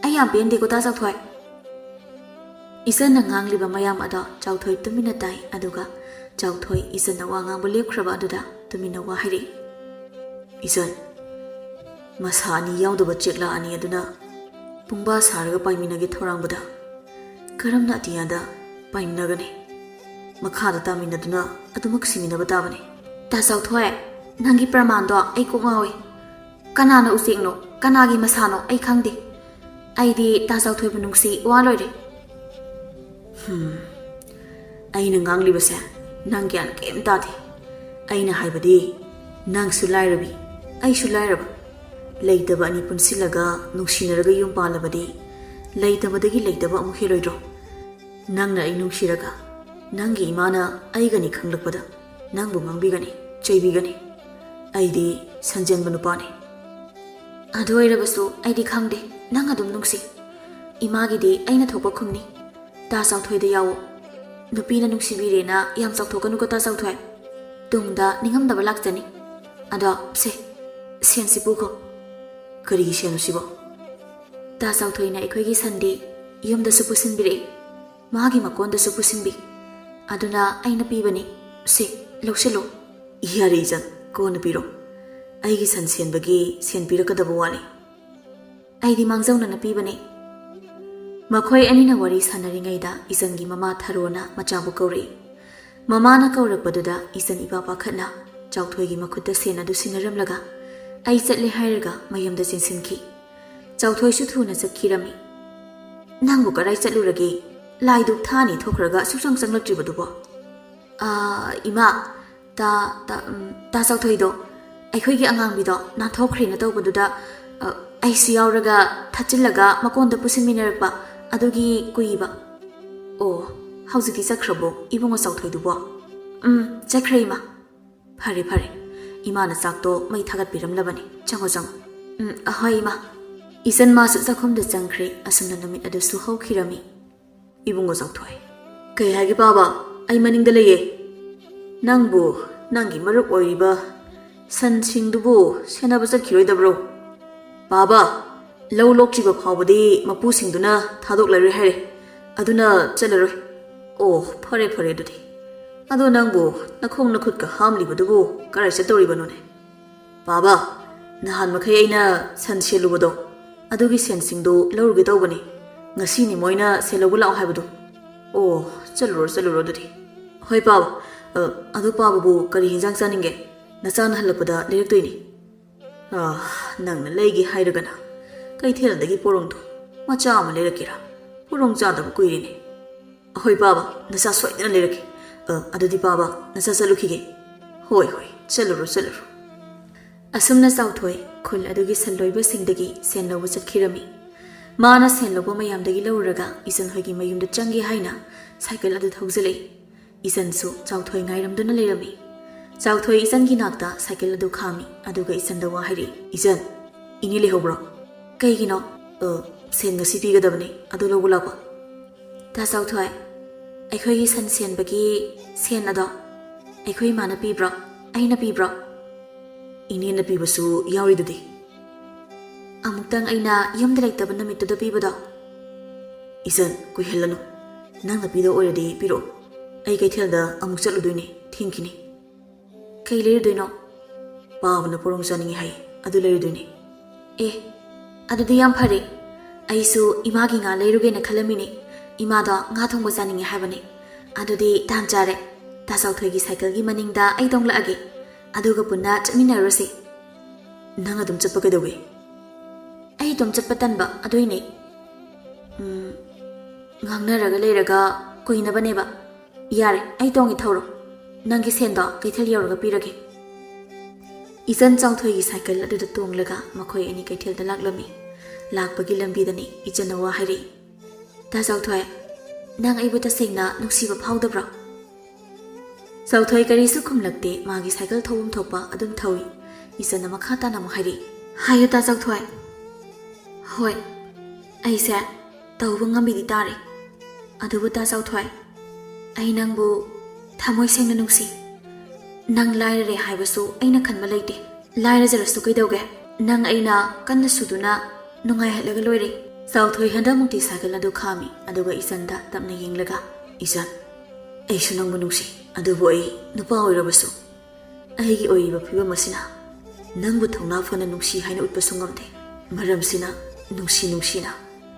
ꯑꯩ ꯌꯥꯝ ꯄꯦꯟꯗꯦꯀꯣ, ꯇꯥ ꯆꯥꯎꯊꯣꯏ꯫" ꯏꯆꯟꯅ ꯉꯥꯡꯂꯤꯕ ꯃꯌꯥꯝ ꯑꯗꯣ ꯆꯥꯎꯊꯣꯏ ꯇꯨꯃꯤꯟꯅ ꯇꯥꯏ, ꯑꯗꯨꯒ ꯆꯥꯎꯊꯣꯏ ꯏꯆꯟꯅ ꯋꯥ ꯉꯥꯡꯕ ꯂꯦꯞꯈ꯭ꯔꯕ ꯑꯗꯨꯗ ꯇꯨꯃꯤꯟꯅ ꯋꯥ ꯍꯥꯏꯔꯛꯏ꯫ "ꯏꯆꯟ, ꯃꯁꯥ ꯑꯅꯤ ꯌꯥꯎꯗꯕ ꯆꯦꯛꯂꯥ ꯑꯅꯤ ꯑꯗꯨꯅ ꯄꯨꯡꯕꯥ ꯁꯥꯔꯒ ꯄꯥꯏꯃꯤꯟꯅꯒꯦ ꯊꯧꯔꯥꯡꯕꯗ ꯀꯔꯝꯅ ꯑꯇꯤꯌꯥꯗ ꯄꯥꯏꯃꯤꯟꯅꯒꯅꯤ? ꯃꯈꯥꯗ ꯇꯥꯃꯤꯟꯅꯗꯨꯅ ꯑꯗꯨꯃꯛ ꯁꯤꯃꯤꯟꯅꯕ ꯇꯥꯕꯅꯤ꯫" "ꯇꯥ ꯆꯥꯎꯊꯣꯏ, ꯅꯪꯒꯤ ꯄ꯭ꯔꯃꯥꯟꯗꯣ ꯑꯩ ꯀꯣꯛ ꯉꯥꯎꯏ꯫ ꯀꯅꯥꯅ ꯎꯆꯦꯛꯅꯣ, ꯀꯅꯥꯒꯤ ꯃꯁꯥꯅꯣ ꯑꯩ ꯈꯪꯗꯦ꯫ ꯑꯩꯗꯤ ꯇꯥ ꯆꯥꯎꯊꯣꯏꯕꯨ ꯅꯨꯡꯁꯤ ꯋꯥ ꯂꯣꯏꯔꯦ꯫" "ꯍꯝ, ꯑꯩꯅ ꯉꯥꯡꯂꯤꯕꯁꯦ ꯅꯪ ꯒ꯭ꯌꯥꯟ ꯀꯩꯝ ꯇꯥꯗꯦ꯫ ꯑꯩꯅ ꯍꯥꯏꯕꯗꯤ, ꯅꯪꯁꯨ ꯂꯥꯏꯔꯕꯤ, ꯑꯩꯁꯨ ꯂꯥꯏꯔꯕ꯫ ꯂꯩꯇꯕ ꯑꯅꯤ ꯄꯨꯟꯁꯤꯜꯂꯒ ꯅꯨꯡꯁꯤꯅꯔꯒ ꯌꯨꯝ ꯄꯥꯜꯂꯕꯗꯤ ꯂꯩꯇꯕꯗꯒꯤ ꯂꯩꯇꯕ ꯑꯃꯨꯛ ꯍꯦꯜꯂꯣꯏꯗ꯭ꯔꯣ? ꯅꯪꯅ ꯑꯩ ꯅꯨꯡꯁꯤꯔꯒ "ꯅꯪꯒꯤ ꯏꯃꯥꯅ ꯑꯩꯒꯅꯤ ꯈꯪꯂꯛꯄꯗ ꯅꯪꯕꯨ ꯉꯥꯡꯕꯤꯒꯅꯤ, ꯆꯩꯕꯤꯒꯅꯤ꯫ ꯑꯩꯗꯤ ꯁꯟꯖꯦꯟꯕ ꯅꯨꯄꯥꯅꯤ꯫ ꯑꯗꯨ ꯑꯣꯏꯔꯕꯁꯨ ꯑꯩꯗꯤ ꯈꯪꯗꯦ, ꯅꯪ ꯑꯗꯨꯝ ꯅꯨꯡꯁꯤ꯫ ꯏꯃꯥꯒꯤꯗꯤ ꯑꯩꯅ ꯊꯣꯛꯄ ꯈꯨꯝꯅꯤ꯫ ꯇꯥ ꯆꯥꯎꯊꯣꯏꯗ ꯌꯥꯎꯋꯣ꯫ ꯅꯨꯄꯤꯅ ꯅꯨꯡꯁꯤꯕꯤꯔꯦꯅ ꯌꯥꯝ ꯆꯥꯎꯊꯣꯛꯀꯅꯨꯀꯣ ꯇꯥ ꯆꯥꯎꯊꯣꯏ꯫ ꯇꯨꯡꯗ ꯅꯤꯡꯉꯝꯗꯕ ꯂꯥꯛꯆꯅꯤ꯫ ꯑꯗꯣ ꯁꯦ, ꯁꯦꯟꯁꯤ ꯄꯨꯈꯣ꯫" "ꯀꯔꯤꯒꯤ ꯁꯦꯟꯅꯣ ꯁꯤꯕꯣ?" "ꯇꯥ ꯆꯥꯎꯊꯣꯏꯅ ꯑꯩꯈꯣꯏꯒꯤ ꯁꯟꯗꯤ ꯌꯨꯝꯗꯁꯨ ꯄꯨꯁꯤꯟꯕꯤꯔꯛꯏ, ꯃꯥꯒꯤ ꯃꯀꯣꯟꯗꯁꯨ ꯄꯨꯁꯤꯟꯕꯤ꯫ ꯑꯗꯨꯅ ꯑꯩꯅ ꯄꯤꯕꯅꯤ꯫ ꯁꯦ, ꯂꯧꯁꯤꯜꯂꯨ꯫" "ꯌꯥꯔꯦ ꯏꯆꯟ, ꯀꯣꯟꯅ ꯄꯤꯔꯣ꯫ ꯑꯩꯒꯤ ꯁꯟ ꯁꯦꯟꯕꯒꯤ ꯁꯦꯟ ꯄꯤꯔꯛꯀꯗꯕ ꯋꯥꯠꯂꯤ꯫ ꯑꯩꯗꯤ ꯃꯥꯡꯖꯧꯅꯅ ꯄꯤꯕꯅꯤ꯫" ꯃꯈꯣꯏ ꯑꯅꯤꯅ ꯋꯥꯔꯤ ꯁꯥꯟꯅꯔꯤꯉꯩꯗ ꯏꯆꯟꯒꯤ ꯃꯃꯥ ꯊꯔꯣꯅ ꯃꯆꯥꯕꯨ ꯀꯧꯔꯛꯏ꯫ ꯃꯃꯥꯅ ꯀꯧꯔꯛꯄꯗꯨꯗ ꯏꯆꯟ ꯏꯄꯥ ꯄꯥꯈꯠꯅ ꯆꯥꯎꯊꯣꯏꯒꯤ ꯃꯈꯨꯠꯇ ꯁꯦꯟ ꯑꯗꯨ ꯁꯤꯟꯅꯔꯝꯂꯒ "ꯑꯩ ꯆꯠꯂꯦ" ꯍꯥꯏꯔꯒ ꯃꯌꯨꯝꯗ ꯆꯦꯟꯁꯤꯟꯈꯤ꯫ ꯆꯥꯎꯊꯣꯏꯁꯨ ꯊꯨꯅ ꯆꯠꯈꯤꯔꯝꯃꯤ꯫ "ꯅꯪꯕꯨ ꯀꯗꯥꯏ ꯆꯠꯂꯨꯔꯒꯦ? ꯂꯥꯏꯗꯨꯛ ꯊꯥ ꯑꯅꯤ ꯊꯣꯛꯈ꯭ꯔꯒ ꯁꯨꯛꯆꯪ ꯆꯪꯂꯛꯇ꯭ꯔꯤꯕꯗꯨꯕꯣ?" "ꯑꯥ, ꯏꯃꯥ, ꯇꯥ, ꯇꯥ, ꯎꯝ, ꯇꯥ ꯆꯥꯎꯊꯣꯏꯗꯣ, ꯑꯩꯈꯣꯏꯒꯤ ꯑꯉꯥꯡꯕꯤꯗꯣ ꯅꯥꯟꯊꯣꯛꯈ꯭ꯔꯦꯅ ꯇꯧꯕꯗꯨꯗ, ꯑ, ꯑꯩꯁꯨ ꯌꯥꯎꯔꯒ ꯊꯠꯆꯤꯜꯂꯒ ꯃꯀꯣꯟꯗ ꯄꯨꯁꯤꯟꯃꯤꯟꯅꯔꯛꯄ, ꯑꯗꯨꯒꯤ ꯀꯨꯏꯕ꯫" "ꯑꯣ, ꯍꯧꯖꯤꯛꯇꯤ ꯆꯠꯈ꯭ꯔꯕꯣ ꯏꯕꯨꯡꯉꯣ ꯆꯥꯎꯊꯣꯏꯗꯨꯕꯣ?" "ꯎꯝ, ꯆꯠꯈ꯭ꯔꯦ ꯏꯃꯥ꯫" "ꯐꯔꯦ, ꯐꯔꯦ꯫ ꯏꯃꯥꯅ ꯆꯥꯛꯇꯣ ꯃꯩ ꯊꯥꯒꯠꯄꯤꯔꯝꯂꯕꯅꯤ꯫ ꯆꯪꯉꯣ, ꯆꯪꯉꯣ꯫" "ꯎꯝ, ꯑꯍꯣꯏ ꯏꯃꯥ꯫" ꯏꯆꯟ ꯃꯥꯁꯨ ꯆꯥꯛꯈꯨꯝꯗ ꯆꯪꯈ꯭ꯔꯦ꯫ ꯑꯁꯨꯝꯅ ꯅꯨꯃꯤꯠ ꯑꯗꯨꯁꯨ ꯍꯧꯈꯤꯔꯝꯃꯤ꯫ "ꯏꯕꯨꯡꯉꯣ ꯆꯥꯎꯊꯣꯏ꯫" "ꯀꯩ ꯍꯥꯏꯒꯦ ꯄꯥꯕ? ꯑꯩ ꯃꯅꯤꯡꯗ ꯂꯩꯌꯦ꯫" "ꯅꯪꯕꯨ ꯅꯪꯒꯤ ꯃꯔꯨꯞ ꯑꯣꯏꯔꯤꯕ ꯁꯟꯁꯤꯡꯗꯨꯕꯨ ꯁꯦꯟꯅꯕ ꯆꯠꯈꯤꯔꯣꯏꯗꯕ꯭ꯔꯣ?" "ꯄꯥꯕ, ꯂꯧ ꯂꯣꯛꯇ꯭ꯔꯤꯕ ꯐꯥꯎꯕꯗꯤ ꯃꯄꯨꯁꯤꯡꯗꯨꯅ ꯊꯥꯗꯣꯛꯂꯔꯣꯏ ꯍꯥꯏꯔꯦ꯫ ꯑꯗꯨꯅ ꯆꯠꯂꯔꯣꯏ꯫" "ꯑꯣ, ꯐꯔꯦ, ꯐꯔꯦ ꯑꯗꯨꯗꯤ꯫ ꯑꯗꯣ ꯅꯪꯕꯨ ꯅꯈꯣꯡ ꯅꯈꯨꯠꯀ ꯍꯥꯝꯂꯤꯕꯗꯨꯕꯨ ꯀꯔꯥꯏ ꯆꯠꯇꯧꯔꯤꯕꯅꯣꯅꯦ?" "ꯄꯥꯕ, ꯅꯍꯥꯟ ꯃꯈꯩ ꯑꯩꯅ ꯁꯟ ꯁꯦꯜꯂꯨꯕꯗꯣ, ꯑꯗꯨꯒꯤ ꯁꯦꯟꯁꯤꯡꯗꯣ ꯂꯧꯔꯨꯒꯦ ꯇꯧꯕꯅꯤ꯫ ꯉꯁꯤꯅꯤ ꯃꯣꯏꯅ ꯁꯦꯜ ꯂꯧꯕ ꯂꯥꯛꯑꯣ ꯍꯥꯏꯕꯗꯣ꯫" "ꯑꯣ, ꯆꯠꯂꯨꯔꯣ, ꯆꯠꯂꯨꯔꯣ ꯑꯗꯨꯗꯤ꯫" "ꯍꯣꯏ ꯄꯥꯕ꯫ ꯑ, ꯑꯗꯣ ꯄꯥꯕꯕꯨ ꯀꯔꯤ ꯍꯤꯟꯖꯥꯡ ꯆꯥꯅꯤꯡꯒꯦ? ꯅꯆꯥꯅ ꯍꯜꯂꯛꯄꯗ ꯂꯩꯔꯛꯇꯣꯏꯅꯤ꯫" "ꯑ, ꯅꯪꯅ ꯂꯩꯒꯦ ꯍꯥꯏꯔꯒꯅ ꯀꯩꯊꯦꯜꯗꯒꯤ ꯄꯣꯔꯣꯡꯗꯣ ꯃꯆꯥ ꯑꯃ ꯂꯩꯔꯛꯀꯦꯔꯥ? ꯄꯣꯔꯣꯡ ꯆꯥꯗꯕ ꯀꯨꯏꯔꯦꯅꯦ꯫" "ꯍꯣꯏ ꯄꯥꯕ, ꯅꯆꯥ ꯁꯣꯏꯗꯅ ꯂꯩꯔꯛꯀꯦ꯫ ꯑ, ꯑꯗꯨꯗꯤ ꯄꯥꯕ, ꯅꯆꯥ ꯆꯠꯂꯨꯈꯤꯒꯦ꯫" "ꯍꯣꯏ, ꯍꯣꯏ, ꯆꯠꯂꯨꯔꯣ, ꯆꯠꯂꯨꯔꯣ꯫" ꯑꯁꯨꯝꯅ ꯆꯥꯎꯊꯣꯏ ꯈꯨꯜ ꯑꯗꯨꯒꯤ ꯁꯟ ꯂꯣꯏꯕꯁꯤꯡꯗꯒꯤ ꯁꯦꯟ ꯂꯧꯕ ꯆꯠꯈꯤꯔꯝꯃꯤ꯫ ꯃꯥꯅ ꯁꯦꯟ ꯂꯧꯕ ꯃꯌꯥꯝꯗꯒꯤ ꯂꯧꯔꯨꯔꯒ ꯏꯆꯟ ꯍꯣꯏꯒꯤ ꯃꯌꯨꯝꯗ ꯆꯪꯒꯦ ꯍꯥꯏꯅ ꯁꯥꯏꯀꯜ ꯑꯗꯨ ꯊꯧꯖꯤꯜꯂꯛꯏ꯫ ꯏꯆꯟꯁꯨ ꯆꯥꯎꯊꯣꯏ ꯉꯥꯏꯔꯝꯗꯨꯅ ꯂꯩꯔꯝꯃꯤ꯫ ꯆꯥꯎꯊꯣꯏ ꯏꯆꯟꯒꯤ ꯅꯥꯛꯇ ꯁꯥꯏꯀꯜ ꯑꯗꯨ ꯈꯥꯝꯃꯤ, ꯑꯗꯨꯒ ꯏꯆꯟꯗ ꯋꯥ ꯍꯥꯏꯔꯛꯏ, "ꯏꯆꯟ, ꯏꯅꯦ ꯂꯩꯍꯧꯕ꯭ꯔꯣ?" "ꯀꯩꯒꯤꯅꯣ?" "ꯑ, ꯁꯦꯟ ꯉꯁꯤ ꯄꯤꯒꯗꯕꯅꯤ, ꯑꯗꯨ ꯂꯧꯕ ꯂꯥꯛꯄ꯫" "ꯇꯥ ꯆꯥꯎꯊꯣꯏ, ꯑꯩꯈꯣꯏꯒꯤ ꯁꯟ ꯁꯦꯟꯕꯒꯤ ꯁꯦꯟ ꯑꯗꯣ ꯑꯩꯈꯣꯏ ꯏꯃꯥꯅ ꯄꯤꯕ꯭ꯔꯣ? ꯑꯩꯅ ꯄꯤꯕ꯭ꯔꯣ?" "ꯏꯅꯦꯅ ꯄꯤꯕꯁꯨ ꯌꯥꯎꯔꯤꯗꯨꯗꯤ꯫" "ꯑꯃꯨꯛꯇꯪ ꯑꯩꯅ ꯌꯨꯝꯗ ꯂꯩꯇꯕ ꯅꯨꯃꯤꯠꯇꯨꯗ ꯄꯤꯕꯗꯣ?" "ꯏꯆꯟ, ꯀꯨꯏꯍꯜꯂꯅꯨ꯫ ꯅꯪꯅ ꯄꯤꯗꯧ ꯑꯣꯏꯔꯗꯤ ꯄꯤꯔꯛꯑꯣ꯫ ꯑꯩ ꯀꯩꯊꯦꯜꯗ ꯑꯃꯨꯛ ꯆꯠꯂꯨꯗꯣꯏꯅꯦ, ꯊꯦꯡꯈꯤꯅꯤ꯫" "ꯀꯩ ꯂꯩꯔꯨꯗꯣꯏꯅꯣ?" "ꯄꯥꯕꯅ ꯄꯣꯔꯣꯡ ꯆꯥꯅꯤꯡꯉꯤ ꯍꯥꯏ, ꯑꯗꯨ ꯂꯩꯔꯨꯗꯣꯏꯅꯦ꯫" "ꯑꯦ, ꯑꯗꯨꯗꯤ ꯌꯥꯝ ꯐꯔꯦ꯫ ꯑꯩꯁꯨ ꯏꯃꯥꯒꯤ ꯉꯥ ꯂꯩꯔꯨꯒꯦꯅ ꯈꯜꯂꯝꯃꯤꯅꯦ꯫ ꯏꯃꯥꯗꯣ ꯉꯥ ꯊꯣꯡꯕ ꯆꯥꯅꯤꯡꯉꯦ ꯍꯥꯏꯕꯅꯦ꯫ ꯑꯗꯨꯗꯤ ꯇꯥꯟ ꯆꯥꯔꯦ꯫ ꯇꯥ ꯆꯥꯎꯊꯣꯏꯒꯤ ꯁꯥꯏꯀꯜꯒꯤ ꯃꯅꯤꯡꯗ ꯑꯩ ꯇꯣꯡꯂꯛꯑꯒꯦ꯫ ꯑꯗꯨꯒ ꯄꯨꯟꯅ ꯆꯠꯃꯤꯟꯅꯔꯨꯔꯁꯤ꯫" "ꯅꯪ ꯑꯗꯨꯝ ꯆꯠꯄ ꯀꯩꯗꯧꯒꯦ?" "ꯑꯩ ꯑꯗꯨꯝ ꯆꯠꯄ ꯇꯟꯕ, ꯑꯗꯨꯏꯅꯦ꯫" "ꯎꯝ, ꯉꯥꯡꯅꯔꯒ ꯂꯩꯔꯒ ꯀꯨꯏꯅꯕꯅꯦꯕ꯫ ꯌꯥꯔꯦ, ꯑꯩ ꯇꯣꯡꯉꯦ, ꯊꯧꯔꯣ꯫ ꯅꯪꯒꯤ ꯁꯦꯟꯗꯣ ꯀꯩꯊꯦꯜ ꯌꯧꯔꯒ ꯄꯤꯔꯒꯦ꯫" ꯏꯆꯟ ꯆꯥꯎꯊꯣꯏꯒꯤ ꯁꯥꯏꯀꯜ ꯑꯗꯨꯗ ꯇꯣꯡꯂꯒ ꯃꯈꯣꯏ ꯑꯅꯤ ꯀꯩꯊꯦꯜꯗ ꯂꯥꯛꯂꯝꯃꯤ꯫ ꯂꯥꯛꯄꯒꯤ ꯂꯝꯕꯤꯗꯅꯤ ꯏꯆꯟꯅ ꯋꯥ ꯍꯥꯏꯔꯛꯏ꯫ "ꯇꯥ ꯆꯥꯎꯊꯣꯏ, ꯅꯪ ꯑꯩꯕꯨ ꯇꯁꯦꯡꯅ ꯅꯨꯡꯁꯤꯕ ꯐꯥꯎꯗꯕ꯭ꯔꯣ?" ꯆꯥꯎꯊꯣꯏ ꯀꯔꯤꯁꯨ ꯈꯨꯝꯂꯛꯇꯦ, ꯃꯥꯒꯤ ꯁꯥꯏꯀꯜ ꯊꯧꯐꯝ ꯊꯣꯛꯄ ꯑꯗꯨꯝ ꯊꯧꯏ꯫ ꯏꯆꯟꯅ ꯃꯈꯥ ꯇꯥꯅ ꯑꯃꯨꯛ ꯍꯥꯏꯔꯛꯏ꯫ "ꯍꯥꯏꯌꯨ ꯇꯥ ꯆꯥꯎꯊꯣꯏ꯫" "ꯍꯣꯏ, ꯑꯩꯁꯦ ꯇꯧꯕ ꯉꯝꯕꯤꯗꯤ ꯇꯥꯔꯦ꯫ ꯑꯗꯨꯕꯨ ꯇꯥ ꯆꯥꯎꯊꯣꯏ, ꯑꯩ ꯅꯪꯕꯨ ꯊꯃꯣꯏ ꯁꯦꯡꯅ ꯅꯨꯡꯁꯤ꯫ ꯅꯪ ꯂꯥꯏꯔꯔꯦ ꯍꯥꯏꯕꯁꯨ ꯑꯩꯅ ꯈꯟꯕ ꯂꯩꯇꯦ꯫ ꯂꯥꯏꯔꯖꯔꯁꯨ ꯀꯩꯗꯧꯒꯦ? ꯅꯪ ꯑꯩꯅ ꯀꯟꯅ ꯁꯨꯗꯨꯅ ꯅꯨꯡꯉꯥꯏꯍꯜꯂꯒ ꯂꯣꯏꯔꯦ꯫" ꯆꯥꯎꯊꯣꯏ ꯍꯟꯗꯛꯃꯨꯛꯇꯤ ꯁꯥꯏꯀꯜ ꯑꯗꯨ ꯈꯥꯝꯃꯤ, ꯑꯗꯨꯒ ꯏꯆꯟꯗ ꯇꯞꯅ ꯌꯦꯡꯂꯒ, "ꯏꯆꯟ, ꯑꯩꯁꯨ ꯅꯪꯕꯨ ꯅꯨꯡꯁꯤ, ꯑꯗꯨꯕꯨ ꯑꯩ ꯅꯨꯄꯥ ꯑꯣꯏꯔꯕꯁꯨ ꯑꯩꯒꯤ ꯑꯣꯏꯔꯤꯕ ꯐꯤꯕꯝ ꯑꯁꯤꯅ ꯅꯪꯕꯨ ꯊꯧꯅꯥ ꯐꯅ ꯅꯨꯡꯁꯤ ꯍꯥꯏꯅ ꯎꯠꯄꯁꯨ ꯉꯝꯗꯦ꯫ ꯃꯔꯝꯁꯤꯅ ꯅꯨꯡꯁꯤ ꯅꯨꯡꯁꯤꯅ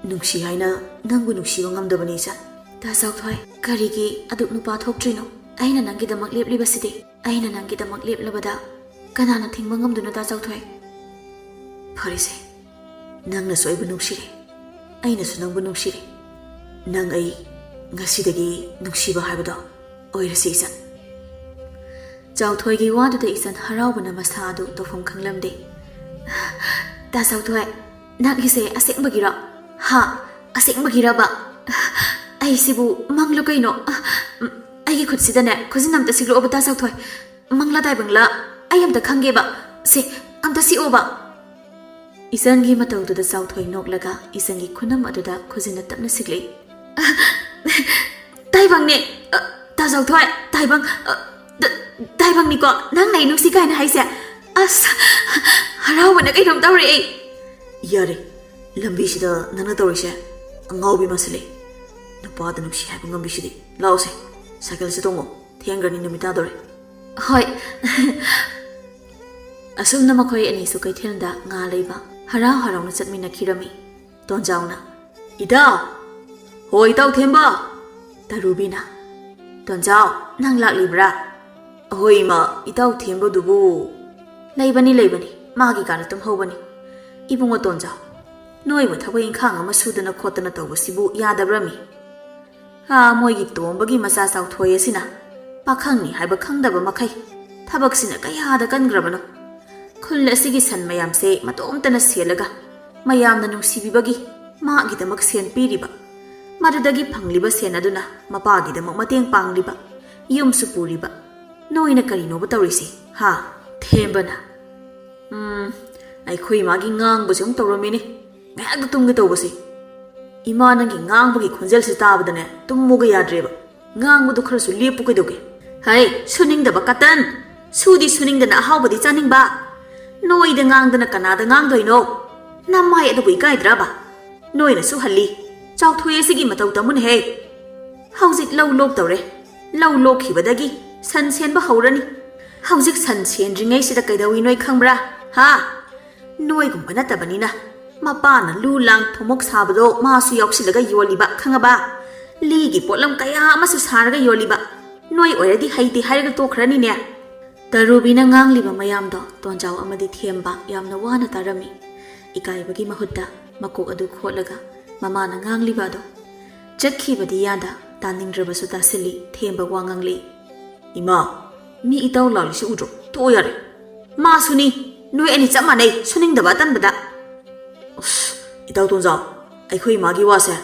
ꯅꯨꯡꯁꯤ ꯍꯥꯏꯅ ꯅꯪꯕꯨ ꯅꯨꯡꯁꯤꯕ ꯉꯝꯗꯕꯅꯤ, ꯏꯆꯟ꯫" "ꯇꯥ ꯆꯥꯎꯊꯣꯏ, ꯀꯔꯤꯒꯤ ꯑꯗꯨꯛ ꯅꯨꯄꯥ ꯊꯣꯛꯇ꯭ꯔꯤꯅꯣ? ꯑꯩꯅ ꯅꯪꯒꯤꯗꯃꯛ ꯂꯦꯞꯂꯤꯕꯁꯤꯗꯤ꯫ ꯑꯩꯅ ꯅꯪꯒꯤꯗꯃꯛ ꯂꯦꯞꯂꯕꯗ ꯀꯅꯥꯅ ꯊꯤꯡꯕ ꯉꯝꯗꯣꯏꯅꯣ, ꯇꯥ ꯆꯥꯎꯊꯣꯏ?" "ꯐꯔꯦꯁꯦ, ꯅꯪꯅꯁꯨ ꯑꯩꯕꯨ ꯅꯨꯡꯁꯤꯔꯦ, ꯑꯩꯅꯁꯨ ꯅꯪꯕꯨ ꯅꯨꯡꯁꯤꯔꯦ꯫ ꯅꯪ ꯑꯩ ꯉꯁꯤꯗꯒꯤ ꯅꯨꯡꯁꯤꯕ ꯍꯥꯏꯕꯗꯣ ꯑꯣꯏꯔꯁꯤ, ꯏꯆꯟ꯫" ꯆꯥꯎꯊꯣꯏꯒꯤ ꯋꯥꯗꯨꯗ ꯏꯆꯟ ꯍꯔꯥꯎꯕꯅ ꯃꯁꯥ ꯑꯗꯨ ꯇꯧꯐꯝ ꯈꯪꯂꯝꯗꯦ꯫ "ꯇꯥ ꯆꯥꯎꯊꯣꯏ, ꯅꯪꯒꯤꯁꯦ ꯑꯁꯦꯡꯕꯒꯤꯔꯣ? ꯍꯥ? ꯑꯁꯦꯡꯕꯒꯤꯔꯕ? ꯑꯩꯁꯤꯕꯨ ꯃꯪꯂꯣ ꯀꯩꯅꯣ? ꯎꯝ, ꯑꯩꯒꯤ ꯈꯨꯠꯁꯤꯗꯅꯦ ꯈꯨꯖꯤꯟ ꯑꯝꯇ ꯁꯤꯛꯂꯛꯑꯣꯕ, ꯇꯥ ꯆꯥꯎꯊꯣꯏ꯫ ꯃꯪꯂꯥ ꯇꯥꯏꯕꯪꯂꯥ, ꯑꯩ ꯑꯝꯇ ꯈꯪꯒꯦꯕ꯫ ꯁꯦ, ꯑꯝꯇ ꯁꯤꯛꯑꯣꯕ꯫ ꯏꯆꯟꯒꯤ ꯃꯇꯧꯗꯨꯗ ꯆꯥꯎꯊꯣꯏ ꯅꯣꯛꯂꯒ ꯏꯆꯟꯒꯤ ꯈꯨꯅꯝ ꯑꯗꯨꯗ ꯈꯨꯖꯤꯟꯅ ꯇꯞꯅ ꯁꯤꯛꯂꯛꯏ꯫ "ꯇꯥꯏꯕꯪꯅꯦ, ꯑ, ꯇꯥ ꯆꯥꯎꯊꯣꯏ, ꯇꯥꯏꯕꯪ, ꯑ, ꯇ-, ꯇꯥꯏꯕꯪꯅꯤꯀꯣ ꯅꯪꯅ ꯑꯩ ꯅꯨꯡꯁꯤ ꯀꯥꯏꯅ ꯍꯥꯏꯁꯦ? ꯑꯁ, ꯍꯔꯥꯎꯕꯅ ꯀꯩꯅꯣꯝ ꯇꯧꯔꯦ ꯑꯩ!" "ꯌꯥꯔꯦ, ꯂꯝꯕꯤꯁꯤꯗ ꯅꯪꯅ ꯇꯧꯔꯤꯁꯦ ꯑꯉꯥꯎꯕꯤ ꯃꯥꯟꯁꯤꯜꯂꯦ꯫ ꯅꯨꯄꯥꯗ ꯅꯨꯡꯁꯤ ꯍꯥꯏꯕ ꯉꯝꯕꯤꯁꯤꯗꯤ꯫ ꯂꯥꯛꯑꯣꯁꯦ, ꯁꯥꯏꯀꯜꯁꯦ ꯇꯣꯡꯉꯣ, ꯊꯦꯡꯈ꯭ꯔꯅꯤ, ꯅꯨꯃꯤꯠ ꯇꯥꯗꯣꯔꯦ꯫" "ꯍꯣꯏ꯫" ꯑꯁꯨꯝꯅ ꯃꯈꯣꯏ ꯑꯅꯤꯁꯨ ꯀꯩꯊꯦꯜꯗ ꯉꯥ ꯂꯩꯕ ꯍꯔꯥꯎ ꯍꯔꯥꯎꯅ ꯆꯠꯃꯤꯟꯅꯈꯤꯔꯝꯃꯤ꯫ ꯇꯣꯟꯖꯥꯎꯅ, "ꯏꯇꯥꯎ!" "ꯍꯣ, ꯏꯇꯥꯎ ꯊꯦꯝꯕ!" ꯇꯔꯨꯕꯤꯅ, "ꯇꯣꯟꯖꯥꯎ, ꯅꯪ ꯂꯥꯛꯂꯤꯕ꯭ꯔꯥ?" "ꯑꯍꯣꯏ ꯏꯃꯥ, ꯏꯇꯥꯎ ꯊꯦꯝꯕꯗꯨꯕꯨ?" "ꯂꯩꯕꯅꯤ, ꯂꯩꯕꯅꯤ, ꯃꯥꯒꯤ ꯀꯥꯗ ꯇꯨꯝꯍꯧꯕꯅꯤ꯫" "ꯏꯕꯨꯡꯉꯣ ꯇꯣꯟꯖꯥꯎ, ꯅꯣꯏꯕꯨ ꯊꯕꯛ ꯏꯪꯈꯥꯡ ꯑꯃ ꯁꯨꯗꯅ ꯈꯣꯠꯇꯅ ꯇꯧꯕꯁꯤꯕꯨ ꯌꯥꯗꯕ꯭ꯔꯃꯤ? ꯍꯥ, ꯃꯣꯏꯒꯤ ꯇꯣꯝꯕꯒꯤ ꯃꯆꯥ ꯆꯥꯎꯊꯣꯏ ꯑꯁꯤꯅ ꯄꯥꯈꯪꯅꯤ ꯍꯥꯏꯕ ꯈꯪꯗꯕ ꯃꯈꯩ ꯊꯕꯛꯁꯤꯅ ꯀꯌꯥꯗ ꯀꯟꯈ꯭ꯔꯕꯅꯣ꯫ ꯈꯨꯜ ꯑꯁꯤꯒꯤ ꯁꯟ ꯃꯌꯥꯝꯁꯦ ꯃꯇꯣꯝꯇꯅ ꯁꯦꯜꯂꯒ ꯃꯌꯥꯝꯅ ꯅꯨꯡꯁꯤꯕꯤꯕꯒꯤ ꯃꯥꯒꯤꯗꯃꯛ ꯁꯦꯟ ꯄꯤꯔꯤꯕ, ꯃꯗꯨꯗꯒꯤ ꯐꯪꯂꯤꯕ ꯁꯦꯟ ꯑꯗꯨꯅ ꯃꯄꯥꯒꯤꯗꯃꯛ ꯃꯇꯦꯡ ꯄꯥꯡꯂꯤꯕ, ꯌꯨꯝꯁꯨ ꯄꯨꯔꯤꯕ꯫ ꯅꯣꯏꯅ ꯀꯔꯤꯅꯣꯕ ꯇꯧꯔꯤꯁꯤ, ꯍꯥ?" ꯊꯦꯝꯕꯅ, "ꯎꯝ, ꯑꯩꯈꯣꯏ ꯏꯃꯥꯒꯤ ꯉꯥꯡꯕꯁꯦ ꯑꯃꯨꯛ ꯇꯧꯔꯝꯃꯤꯅꯦ꯫ ꯉꯥꯏꯍꯥꯛꯇ ꯇꯨꯝꯒꯦ ꯇꯧꯕꯁꯦ꯫ ꯏꯃꯥ, ꯅꯪꯒꯤ ꯉꯥꯡꯕꯒꯤ ꯈꯣꯟꯖꯦꯜꯁꯦ ꯇꯥꯕꯗꯅꯦ ꯇꯨꯝꯃꯨꯒ ꯌꯥꯗ꯭ꯔꯦꯕ꯫ ꯉꯥꯡꯕꯗꯨ ꯈꯔꯁꯨ ꯂꯦꯞꯄꯨ ꯀꯩꯗꯧꯒꯦ?" "ꯍꯩ, ꯁꯨꯅꯤꯡꯗꯕ ꯀꯇꯟ! ꯁꯨꯗꯤ ꯁꯨꯅꯤꯡꯗꯅ ꯑꯍꯥꯎꯕꯗꯤ ꯆꯥꯅꯤꯡꯕ꯫ ꯅꯣꯏꯗ ꯉꯥꯡꯗꯅ ꯀꯅꯥꯗ ꯉꯥꯡꯗꯣꯏꯅꯣ? ꯅꯃꯥꯏ ꯑꯗꯨꯕꯨ ꯏꯀꯥꯏꯗ꯭ꯔꯕ? ꯅꯣꯏꯅ ꯁꯨꯍꯜꯂꯤ꯫ ꯆꯥꯎꯊꯣꯏ ꯑꯁꯤꯒꯤ ꯃꯇꯧ ꯇꯝꯃꯨꯅꯦꯍꯦ꯫ ꯍꯧꯖꯤꯛ ꯂꯧ ꯂꯣꯛꯇꯧꯔꯦ꯫ ꯂꯧ ꯂꯣꯛꯈꯤꯕꯗꯒꯤ ꯁꯟ ꯁꯦꯟꯕ ꯍꯧꯔꯅꯤ꯫ ꯍꯧꯖꯤꯛ ꯁꯟ ꯁꯦꯟꯗ꯭ꯔꯤꯉꯩꯁꯤꯗ ꯀꯩꯗꯧꯏ ꯅꯣꯏ ꯈꯪꯕ꯭ꯔꯥ? ꯍꯥ? ꯅꯣꯏꯒꯨꯝꯕ ꯅꯠꯇꯕꯅꯤꯅ ꯃꯄꯥꯅ ꯂꯨ ꯂꯥꯡ ꯊꯨꯝꯃꯣꯛ ꯁꯥꯕꯗꯣ ꯃꯥꯁꯨ ꯌꯥꯎꯁꯤꯜꯂꯒ ꯌꯣꯜꯂꯤꯕ, ꯈꯪꯉꯕ? ꯂꯤꯒꯤ ꯄꯣꯠꯂꯝ ꯀꯌꯥ ꯑꯃꯁꯨ ꯁꯥꯔꯒ ꯌꯣꯜꯂꯤꯕ꯫ ꯅꯣꯏ ꯑꯣꯏꯔꯗꯤ ꯍꯩꯇꯦ ꯍꯥꯏꯔꯒ ꯇꯣꯛꯈ꯭ꯔꯅꯤꯅꯦ꯫" ꯇꯔꯨꯕꯤꯅ ꯉꯥꯡꯂꯤꯕ ꯃꯌꯥꯝꯗꯣ ꯇꯣꯟꯖꯥꯎ ꯑꯃꯗꯤ ꯊꯦꯝꯕ ꯌꯥꯝꯅ ꯋꯥꯅ ꯇꯥꯔꯝꯃꯤ꯫ ꯏꯀꯥꯏꯕꯒꯤ ꯃꯍꯨꯠꯇ ꯃꯀꯣꯛ ꯑꯗꯨ ꯈꯣꯠꯂꯒ ꯃꯃꯥꯅ ꯉꯥꯡꯂꯤꯕ ꯑꯗꯣ ꯆꯠꯈꯤꯕꯗꯤ ꯌꯥꯗ, ꯇꯥꯅꯤꯡꯗ꯭ꯔꯕꯁꯨ ꯇꯥꯁꯤꯜꯂꯤ꯫ ꯊꯦꯝꯕ ꯋꯥ ꯉꯥꯡꯂꯤ꯫ "ꯏꯃꯥ, ꯃꯤ ꯏꯇꯥꯎ ꯂꯥꯛꯂꯤꯁꯤ ꯎꯗ꯭ꯔꯣ? ꯇꯣꯛꯑꯣ ꯌꯥꯔꯦ꯫ ꯃꯥꯁꯨꯅꯤ, ꯅꯣꯏ ꯑꯅꯤ ꯆꯞ ꯃꯥꯟꯅꯩ, ꯁꯨꯅꯤꯡꯗꯕ ꯑꯇꯟꯕꯗ꯫" "ꯑꯁ, ꯏꯇꯥꯎ ꯇꯣꯟꯖꯥꯎ, ꯑꯩꯈꯣꯏ ꯏꯃꯥꯒꯤ ꯋꯥꯁꯦ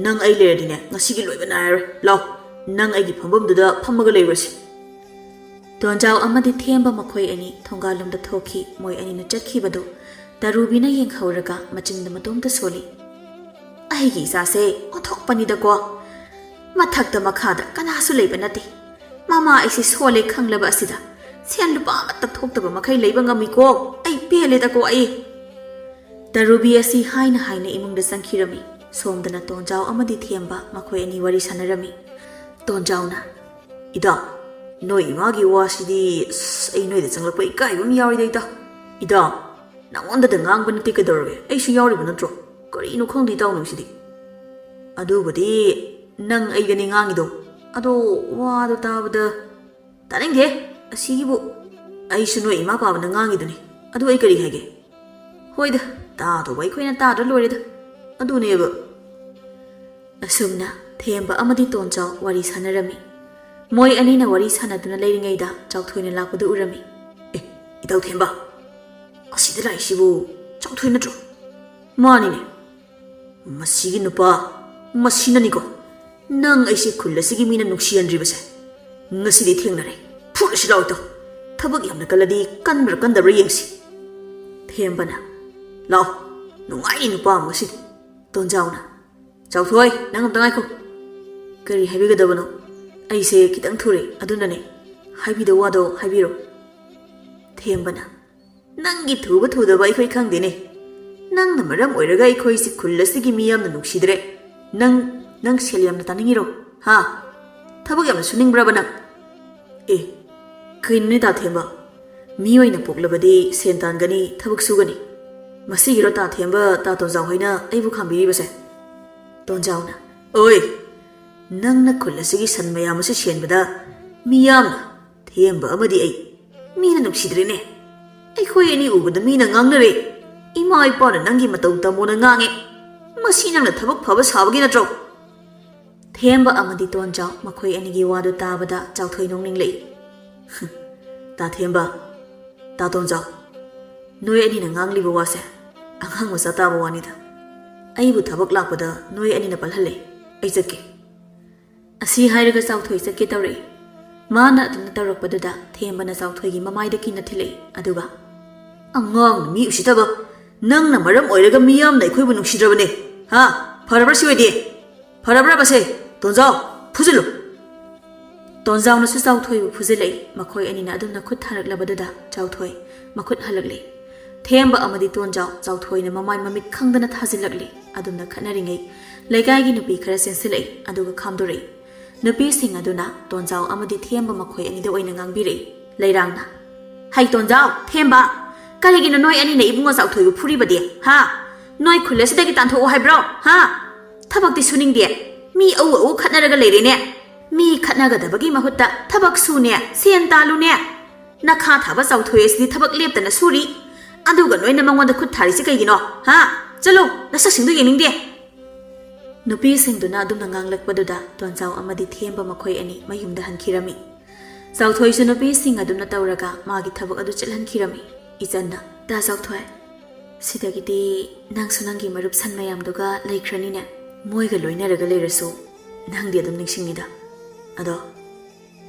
ꯅꯪ ꯑꯩ ꯂꯩꯔꯗꯤꯅꯦ ꯉꯁꯤꯒꯤ ꯂꯣꯏꯕ ꯅꯥꯏꯔꯔꯣꯏ꯫ ꯂꯥꯎ, "ꯅꯪ ꯑꯩꯒꯤ ꯐꯝꯐꯝꯗꯨꯗ ꯐꯝꯃꯒ ꯂꯩꯔꯨꯔꯁꯤ꯫" ꯇꯣꯟꯖꯥꯎ ꯑꯃꯗꯤ ꯊꯦꯝꯕ ꯃꯈꯣꯏ ꯑꯅꯤ ꯊꯣꯡꯒꯥꯜꯂꯣꯝꯗ ꯊꯣꯛꯈꯤ꯫ ꯃꯣꯏ ꯑꯅꯤꯅ ꯆꯠꯈꯤꯕꯗꯨ ꯇꯔꯨꯕꯤꯅ ꯌꯦꯡꯍꯧꯔꯒ ꯃꯆꯤꯟꯗ ꯃꯇꯣꯝꯇ ꯁꯣꯜꯂꯤ꯫ "ꯑꯩꯒꯤ ꯏꯆꯥꯁꯦ ꯑꯣꯟꯊꯣꯛꯄꯅꯤꯗꯀꯣ꯫ ꯃꯊꯛꯇ ꯃꯈꯥꯗ ꯀꯅꯥꯁꯨ ꯂꯩꯕ ꯅꯠꯇꯦ꯫ ꯃꯃꯥ ꯑꯩꯁꯦ ꯁꯣꯜꯂꯦ ꯈꯪꯂꯕ ꯑꯁꯤꯗ ꯁꯦꯟ ꯂꯨꯄꯥ ꯑꯃꯠꯇ ꯊꯣꯛꯇꯕ ꯃꯈꯩ ꯂꯩꯕ ꯉꯝꯃꯤꯀꯣ꯫ ꯑꯩ ꯄꯦꯜꯂꯦꯗꯀꯣ ꯑꯩ꯫" ꯇꯔꯨꯕꯤ ꯑꯁꯤ ꯍꯥꯏꯅ ꯍꯥꯏꯅ ꯏꯃꯨꯡꯗ ꯆꯪꯈꯤꯔꯝꯃꯤ꯫ ꯁꯣꯝꯗꯅ ꯇꯣꯟꯖꯥꯎ ꯑꯃꯗꯤ ꯊꯦꯝꯕ ꯃꯈꯣꯏ ꯑꯅꯤ ꯋꯥꯔꯤ ꯁꯥꯟꯅꯔꯝꯃꯤ꯫ ꯇꯣꯟꯖꯥꯎꯅ, "ꯏꯗꯥ, ꯅꯣꯏ ꯏꯃꯥꯒꯤ ꯋꯥꯁꯤꯗꯤ ꯑꯁ, ꯑꯩ ꯅꯣꯏꯗ ꯆꯪꯂꯛꯄ ꯏꯀꯥꯏꯕ ꯑꯃ ꯌꯥꯎꯔꯤꯗ ꯏꯗꯥ꯫ ꯏꯗꯥ, ꯅꯉꯣꯟꯗꯗ ꯉꯥꯡꯕ ꯅꯠꯇꯦ ꯀꯩꯗꯧꯔꯒꯦ? ꯑꯩꯁꯨ ꯌꯥꯎꯔꯤꯕ ꯅꯠꯇ꯭ꯔꯣ? ꯀꯔꯤꯅꯣ ꯈꯪꯗꯦ ꯏꯇꯥꯎ ꯅꯪꯁꯤꯗꯤ꯫" "ꯑꯗꯨꯕꯨꯗꯤ ꯅꯪ ꯑꯩꯒꯅꯤ ꯉꯥꯡꯉꯤꯗꯣ꯫ ꯑꯗꯣ ꯋꯥꯗꯣ ꯇꯥꯕꯗ"꯫ "ꯇꯥꯅꯤꯡꯗꯦ꯫ ꯑꯁꯤꯒꯤꯕꯨ ꯑꯩꯁꯨ ꯅꯣꯏ ꯏꯃꯥ ꯄꯥꯕꯅ ꯉꯥꯡꯉꯤꯗꯨꯅꯤ꯫ ꯑꯗꯨ ꯑꯩ ꯀꯔꯤ ꯍꯥꯏꯒꯦ? ꯍꯣꯏꯗ, ꯇꯥꯗꯧꯕ ꯑꯩꯈꯣꯏꯅ ꯇꯥꯗ꯭ꯔ ꯂꯣꯏꯔꯦꯗ꯫ ꯑꯗꯨꯅꯦꯕ꯫" ꯑꯁꯨꯝꯅ ꯊꯦꯝꯕ ꯑꯃꯗꯤ ꯇꯣꯟꯖꯥꯎ ꯋꯥꯔꯤ ꯁꯥꯟꯅꯔꯝꯃꯤ꯫ ꯃꯣꯏ ꯑꯅꯤꯅ ꯋꯥꯔꯤ ꯁꯥꯟꯅꯗꯨꯅ ꯂꯩꯔꯤꯉꯩꯗ ꯆꯥꯎꯊꯣꯏꯅ ꯂꯥꯛꯄꯗꯨ ꯎꯔꯝꯃꯤ꯫ "ꯑꯦ, ꯏꯇꯥꯎ ꯊꯦꯝꯕ, ꯑꯁꯤꯗ ꯂꯥꯛꯏꯁꯤꯕꯨ ꯆꯥꯎꯊꯣꯏ ꯅꯠꯇ꯭ꯔꯣ?" "ꯃꯥꯅꯤꯅꯦ꯫" "ꯃꯁꯤꯒꯤ ꯅꯨꯄꯥ, ꯃꯁꯤꯅꯅꯤꯀꯣ ꯅꯪ ꯑꯩꯁꯦ ꯈꯨꯜ ꯑꯁꯤꯒꯤ ꯃꯤꯅ ꯅꯨꯡꯁꯤꯍꯟꯗ꯭ꯔꯤꯕꯁꯦ꯫ ꯉꯁꯤꯗꯤ ꯊꯦꯡꯅꯔꯦ꯫ ꯐꯨꯔꯁꯤ ꯂꯥꯎ ꯏꯇꯥꯎ꯫ ꯊꯕꯛ ꯌꯥꯝꯅ ꯀꯜꯂꯗꯤ ꯀꯟꯕ꯭ꯔꯥ ꯀꯟꯗꯕ꯭ꯔꯥ ꯌꯦꯡꯁꯤ꯫" ꯊꯦꯝꯕꯅ, "ꯂꯥꯎ, ꯅꯨꯡꯉꯥꯏꯅꯤ ꯅꯨꯄꯥ ꯑꯃ ꯉꯁꯤꯗꯤ꯫" ꯇꯣꯟꯖꯥꯎꯅ, "ꯆꯥꯎꯊꯣꯏ, ꯅꯪ ꯑꯝꯇ ꯉꯥꯏꯈꯣ꯫" "ꯀꯔꯤ ꯍꯥꯏꯕꯤꯒꯗꯕꯅꯣ? ꯑꯩꯁꯦ ꯈꯤꯇꯪ ꯊꯨꯔꯦ, ꯑꯗꯨꯅꯅꯦ꯫ ꯍꯥꯏꯕꯤꯗꯧ ꯋꯥꯗꯣ ꯍꯥꯏꯕꯤꯔꯣ꯫" ꯊꯦꯝꯕꯅ, "ꯅꯪꯒꯤ ꯊꯨꯕ ꯊꯨꯗꯕ ꯑꯩꯈꯣꯏ ꯈꯪꯗꯦꯅꯦ꯫ ꯅꯪꯅ ꯃꯔꯝ ꯑꯣꯏꯔꯒ ꯑꯩꯈꯣꯏꯁꯤ ꯈꯨꯜ ꯑꯁꯤꯒꯤ ꯃꯤ ꯌꯥꯝꯅ ꯅꯨꯡꯁꯤꯗ꯭ꯔꯦ꯫ ꯅꯪ, ꯅꯪ ꯁꯦꯜ ꯌꯥꯝꯅ ꯇꯥꯅꯤꯡꯉꯤꯔꯣ? ꯍꯥ? ꯊꯕꯛ ꯌꯥꯝꯅ ꯁꯨꯅꯤꯡꯕ꯭ꯔꯕ ꯅꯪ?" "ꯑꯦ, ꯀꯩꯅꯣꯅꯦ ꯇꯥ ꯊꯦꯝꯕ? ꯃꯤ ꯑꯣꯏꯅ ꯄꯣꯛꯂꯕꯗꯤ ꯁꯦꯟ ꯇꯥꯟꯒꯅꯤ, ꯊꯕꯛ ꯁꯨꯒꯅꯤ꯫ ꯃꯁꯤꯒꯤꯔꯣ ꯇꯥ ꯊꯦꯝꯕ, ꯇꯥ ꯇꯣꯟꯖꯥꯎ ꯍꯣꯏꯅ ꯑꯩꯕꯨ ꯈꯥꯝꯕꯤꯔꯤꯕꯁꯦ?" ꯇꯣꯟꯖꯥꯎꯅ, "ꯑꯣꯏ, ꯅꯪꯅ ꯈꯨꯜ ꯑꯁꯤꯒꯤ ꯁꯟ ꯃꯌꯥꯝ ꯑꯁꯤ ꯁꯦꯟꯕꯗ ꯃꯤꯌꯥꯝꯅ, ꯊꯦꯝꯕ ꯑꯃꯗꯤ ꯑꯩ, ꯃꯤꯅ ꯅꯨꯡꯁꯤꯗ꯭ꯔꯦꯅꯦ꯫ ꯑꯩꯈꯣꯏ ꯑꯅꯤ ꯎꯕꯗ ꯃꯤꯅ ꯉꯥꯡꯅꯔꯦ꯫ ꯏꯃꯥ ꯏꯄꯥꯅ ꯅꯪꯒꯤ ꯃꯇꯧ ꯇꯝꯃꯣꯅ ꯉꯥꯡꯉꯦ꯫ ꯃꯁꯤ ꯅꯪꯅ ꯊꯕꯛ ꯐꯕ ꯁꯥꯕꯒꯤ ꯅꯠꯇ꯭ꯔꯣ?" ꯊꯦꯝꯕ ꯑꯃꯗꯤ ꯇꯣꯟꯖꯥꯎ ꯃꯈꯣꯏ ꯑꯅꯤꯒꯤ ꯋꯥꯗꯨ ꯇꯥꯕꯗ ꯆꯥꯎꯊꯣꯏ ꯅꯣꯛꯅꯤꯡꯂꯛꯏ꯫ "ꯇꯥ ꯊꯦꯝꯕ, ꯇꯥ ꯇꯣꯟꯖꯥꯎ, ꯅꯣꯏ ꯑꯅꯤꯅ ꯉꯥꯡꯂꯤꯕ ꯋꯥꯁꯦ ꯑꯉꯥꯡ ꯃꯆꯥ ꯇꯥꯕ ꯋꯥꯅꯤꯗ꯫ ꯑꯩꯕꯨ ꯊꯕꯛ ꯂꯥꯛꯄꯗ ꯅꯣꯏ ꯑꯅꯤꯅ ꯄꯜꯍꯜꯂꯦ꯫ ꯑꯩ ꯆꯠꯀꯦ꯫" ꯑꯁꯤ ꯍꯥꯏꯔꯒ ꯆꯥꯎꯊꯣꯏ ꯆꯠꯀꯦ ꯇꯧꯔꯛꯏ꯫ ꯃꯥꯅ ꯑꯗꯨꯝꯅ ꯇꯧꯔꯛꯄꯗꯨꯗ ꯊꯦꯝꯕꯅ ꯆꯥꯎꯊꯣꯏꯒꯤ ꯃꯃꯥꯏꯗ ꯀꯤꯅ ꯊꯤꯜꯂꯛꯏ, ꯑꯗꯨꯒ, "ꯑꯉꯥꯡꯅ ꯃꯤ ꯎꯁꯤꯠꯇꯕ! ꯅꯪꯅ ꯃꯔꯝ ꯑꯣꯏꯔꯒ ꯃꯤꯌꯥꯝꯅ ꯑꯩꯈꯣꯏꯕꯨ ꯅꯨꯡꯁꯤꯗ꯭ꯔꯕꯅꯦ꯫ ꯍꯥ? ꯐꯔꯕ꯭ꯔꯥ ꯁꯤ ꯑꯣꯏꯗꯤ? ꯐꯔꯕ꯭ꯔꯕꯁꯦ? ꯇꯣꯟꯖꯥꯎ, ꯐꯨꯖꯤꯜꯂꯨ!" ꯇꯣꯟꯖꯥꯎꯅꯁꯨ ꯆꯥꯎꯊꯣꯏꯕꯨ ꯐꯨꯖꯤꯜꯂꯛꯏ꯫ ꯃꯈꯣꯏ ꯑꯅꯤꯅ ꯑꯗꯨꯝꯅ ꯈꯨꯠ ꯊꯥꯔꯛꯂꯕꯗꯨꯗ ꯆꯥꯎꯊꯣꯏ ꯃꯈꯨꯠ ꯍꯜꯂꯛꯂꯦ꯫ ꯊꯦꯝꯕ ꯑꯃꯗꯤ ꯇꯣꯟꯖꯥꯎ ꯆꯥꯎꯊꯣꯏꯅ ꯃꯃꯥꯏ ꯃꯃꯤꯠ ꯈꯪꯗꯅ ꯊꯥꯖꯤꯜꯂꯛꯂꯦ꯫ ꯑꯗꯨꯝꯅ ꯈꯠꯅꯔꯤꯉꯩ ꯂꯩꯀꯥꯏꯒꯤ ꯅꯨꯄꯤ ꯈꯔ ꯆꯦꯟꯁꯤꯜꯂꯛꯏ, ꯑꯗꯨꯒ ꯈꯥꯝꯗꯣꯔꯛꯏ꯫ ꯅꯨꯄꯤꯁꯤꯡ ꯑꯗꯨꯅ ꯇꯣꯟꯖꯥꯎ ꯑꯃꯗꯤ ꯊꯦꯝꯕ ꯃꯈꯣꯏ ꯑꯅꯤꯗ ꯑꯣꯏꯅ ꯉꯥꯡꯕꯤꯔꯛꯏ꯫ ꯂꯩꯔꯥꯡꯅ, "ꯍꯩ ꯇꯣꯟꯖꯥꯎ, ꯊꯦꯝꯕ, ꯀꯔꯤꯒꯤꯅꯣ ꯅꯣꯏ ꯑꯅꯤꯅ ꯏꯕꯨꯡꯉꯣ ꯆꯥꯎꯊꯣꯏꯕꯨ ꯐꯨꯔꯤꯕꯗꯤ? ꯍꯥ? ꯅꯣꯏ ꯈꯨꯜ ꯑꯁꯤꯗꯒꯤ ꯇꯥꯟꯊꯣꯛꯑꯣ ꯍꯥꯏꯕ꯭ꯔꯣ? ꯍꯥ? ꯊꯕꯛꯇꯤ ꯁꯨꯅꯤꯡꯗꯦ꯫ ꯃꯤ ꯑꯎ ꯑꯎ ꯈꯠꯅꯔꯒ ꯂꯩꯔꯦꯅꯦ꯫ ꯃꯤ ꯈꯠꯅꯒꯗꯕꯒꯤ ꯃꯍꯨꯠꯇ ꯊꯕꯛ ꯁꯨꯅꯦ, ꯁꯦꯟ ꯇꯥꯜꯂꯨꯅꯦ꯫ ꯅꯈꯥ ꯊꯥꯕ ꯆꯥꯎꯊꯣꯏ ꯑꯁꯤꯗꯤ ꯊꯕꯛ ꯂꯦꯞꯇꯅ ꯁꯨꯔꯤ꯫ ꯑꯗꯨꯒ ꯅꯣꯏꯅ ꯃꯉꯣꯟꯗ ꯈꯨꯠ ꯊꯥꯔꯤꯁꯤ ꯀꯩꯒꯤꯅꯣ? ꯍꯥ? ꯆꯠꯂꯣ, ꯅꯁꯛꯁꯤꯡꯗꯨ ꯌꯦꯡꯅꯤꯡꯗꯦ!" ꯅꯨꯄꯤꯁꯤꯡꯗꯨꯅ ꯑꯗꯨꯝꯅ ꯉꯥꯡꯂꯛꯄꯗꯨꯗ ꯇꯣꯟꯖꯥꯎ ꯑꯃꯗꯤ ꯊꯦꯝꯕ ꯃꯈꯣꯏ ꯑꯅꯤ ꯃꯌꯨꯝꯗ ꯍꯟꯈꯤꯔꯝꯃꯤ꯫ ꯆꯥꯎꯊꯣꯏꯁꯨ ꯅꯨꯄꯤꯁꯤꯡ ꯑꯗꯨꯝꯅ ꯇꯧꯔꯒ ꯃꯥꯒꯤ ꯊꯕꯛ ꯑꯗꯨ ꯆꯠꯍꯟꯈꯤꯔꯝꯃꯤ꯫ ꯏꯆꯟꯅ, "ꯇꯥ ꯆꯥꯎꯊꯣꯏ, ꯁꯤꯗꯒꯤꯗꯤ ꯅꯪꯁꯨ ꯅꯪꯒꯤ ꯃꯔꯨꯞ ꯁꯟ ꯃꯌꯥꯝꯗꯨꯒ ꯂꯩꯈ꯭ꯔꯅꯤꯅꯦ꯫ ꯃꯣꯏꯒ ꯂꯣꯏꯅꯔꯒ ꯂꯩꯔꯁꯨ ꯅꯪꯗꯤ ꯑꯗꯨꯝ ꯅꯤꯡꯁꯤꯡꯅꯤꯗ꯫ ꯑꯗꯣ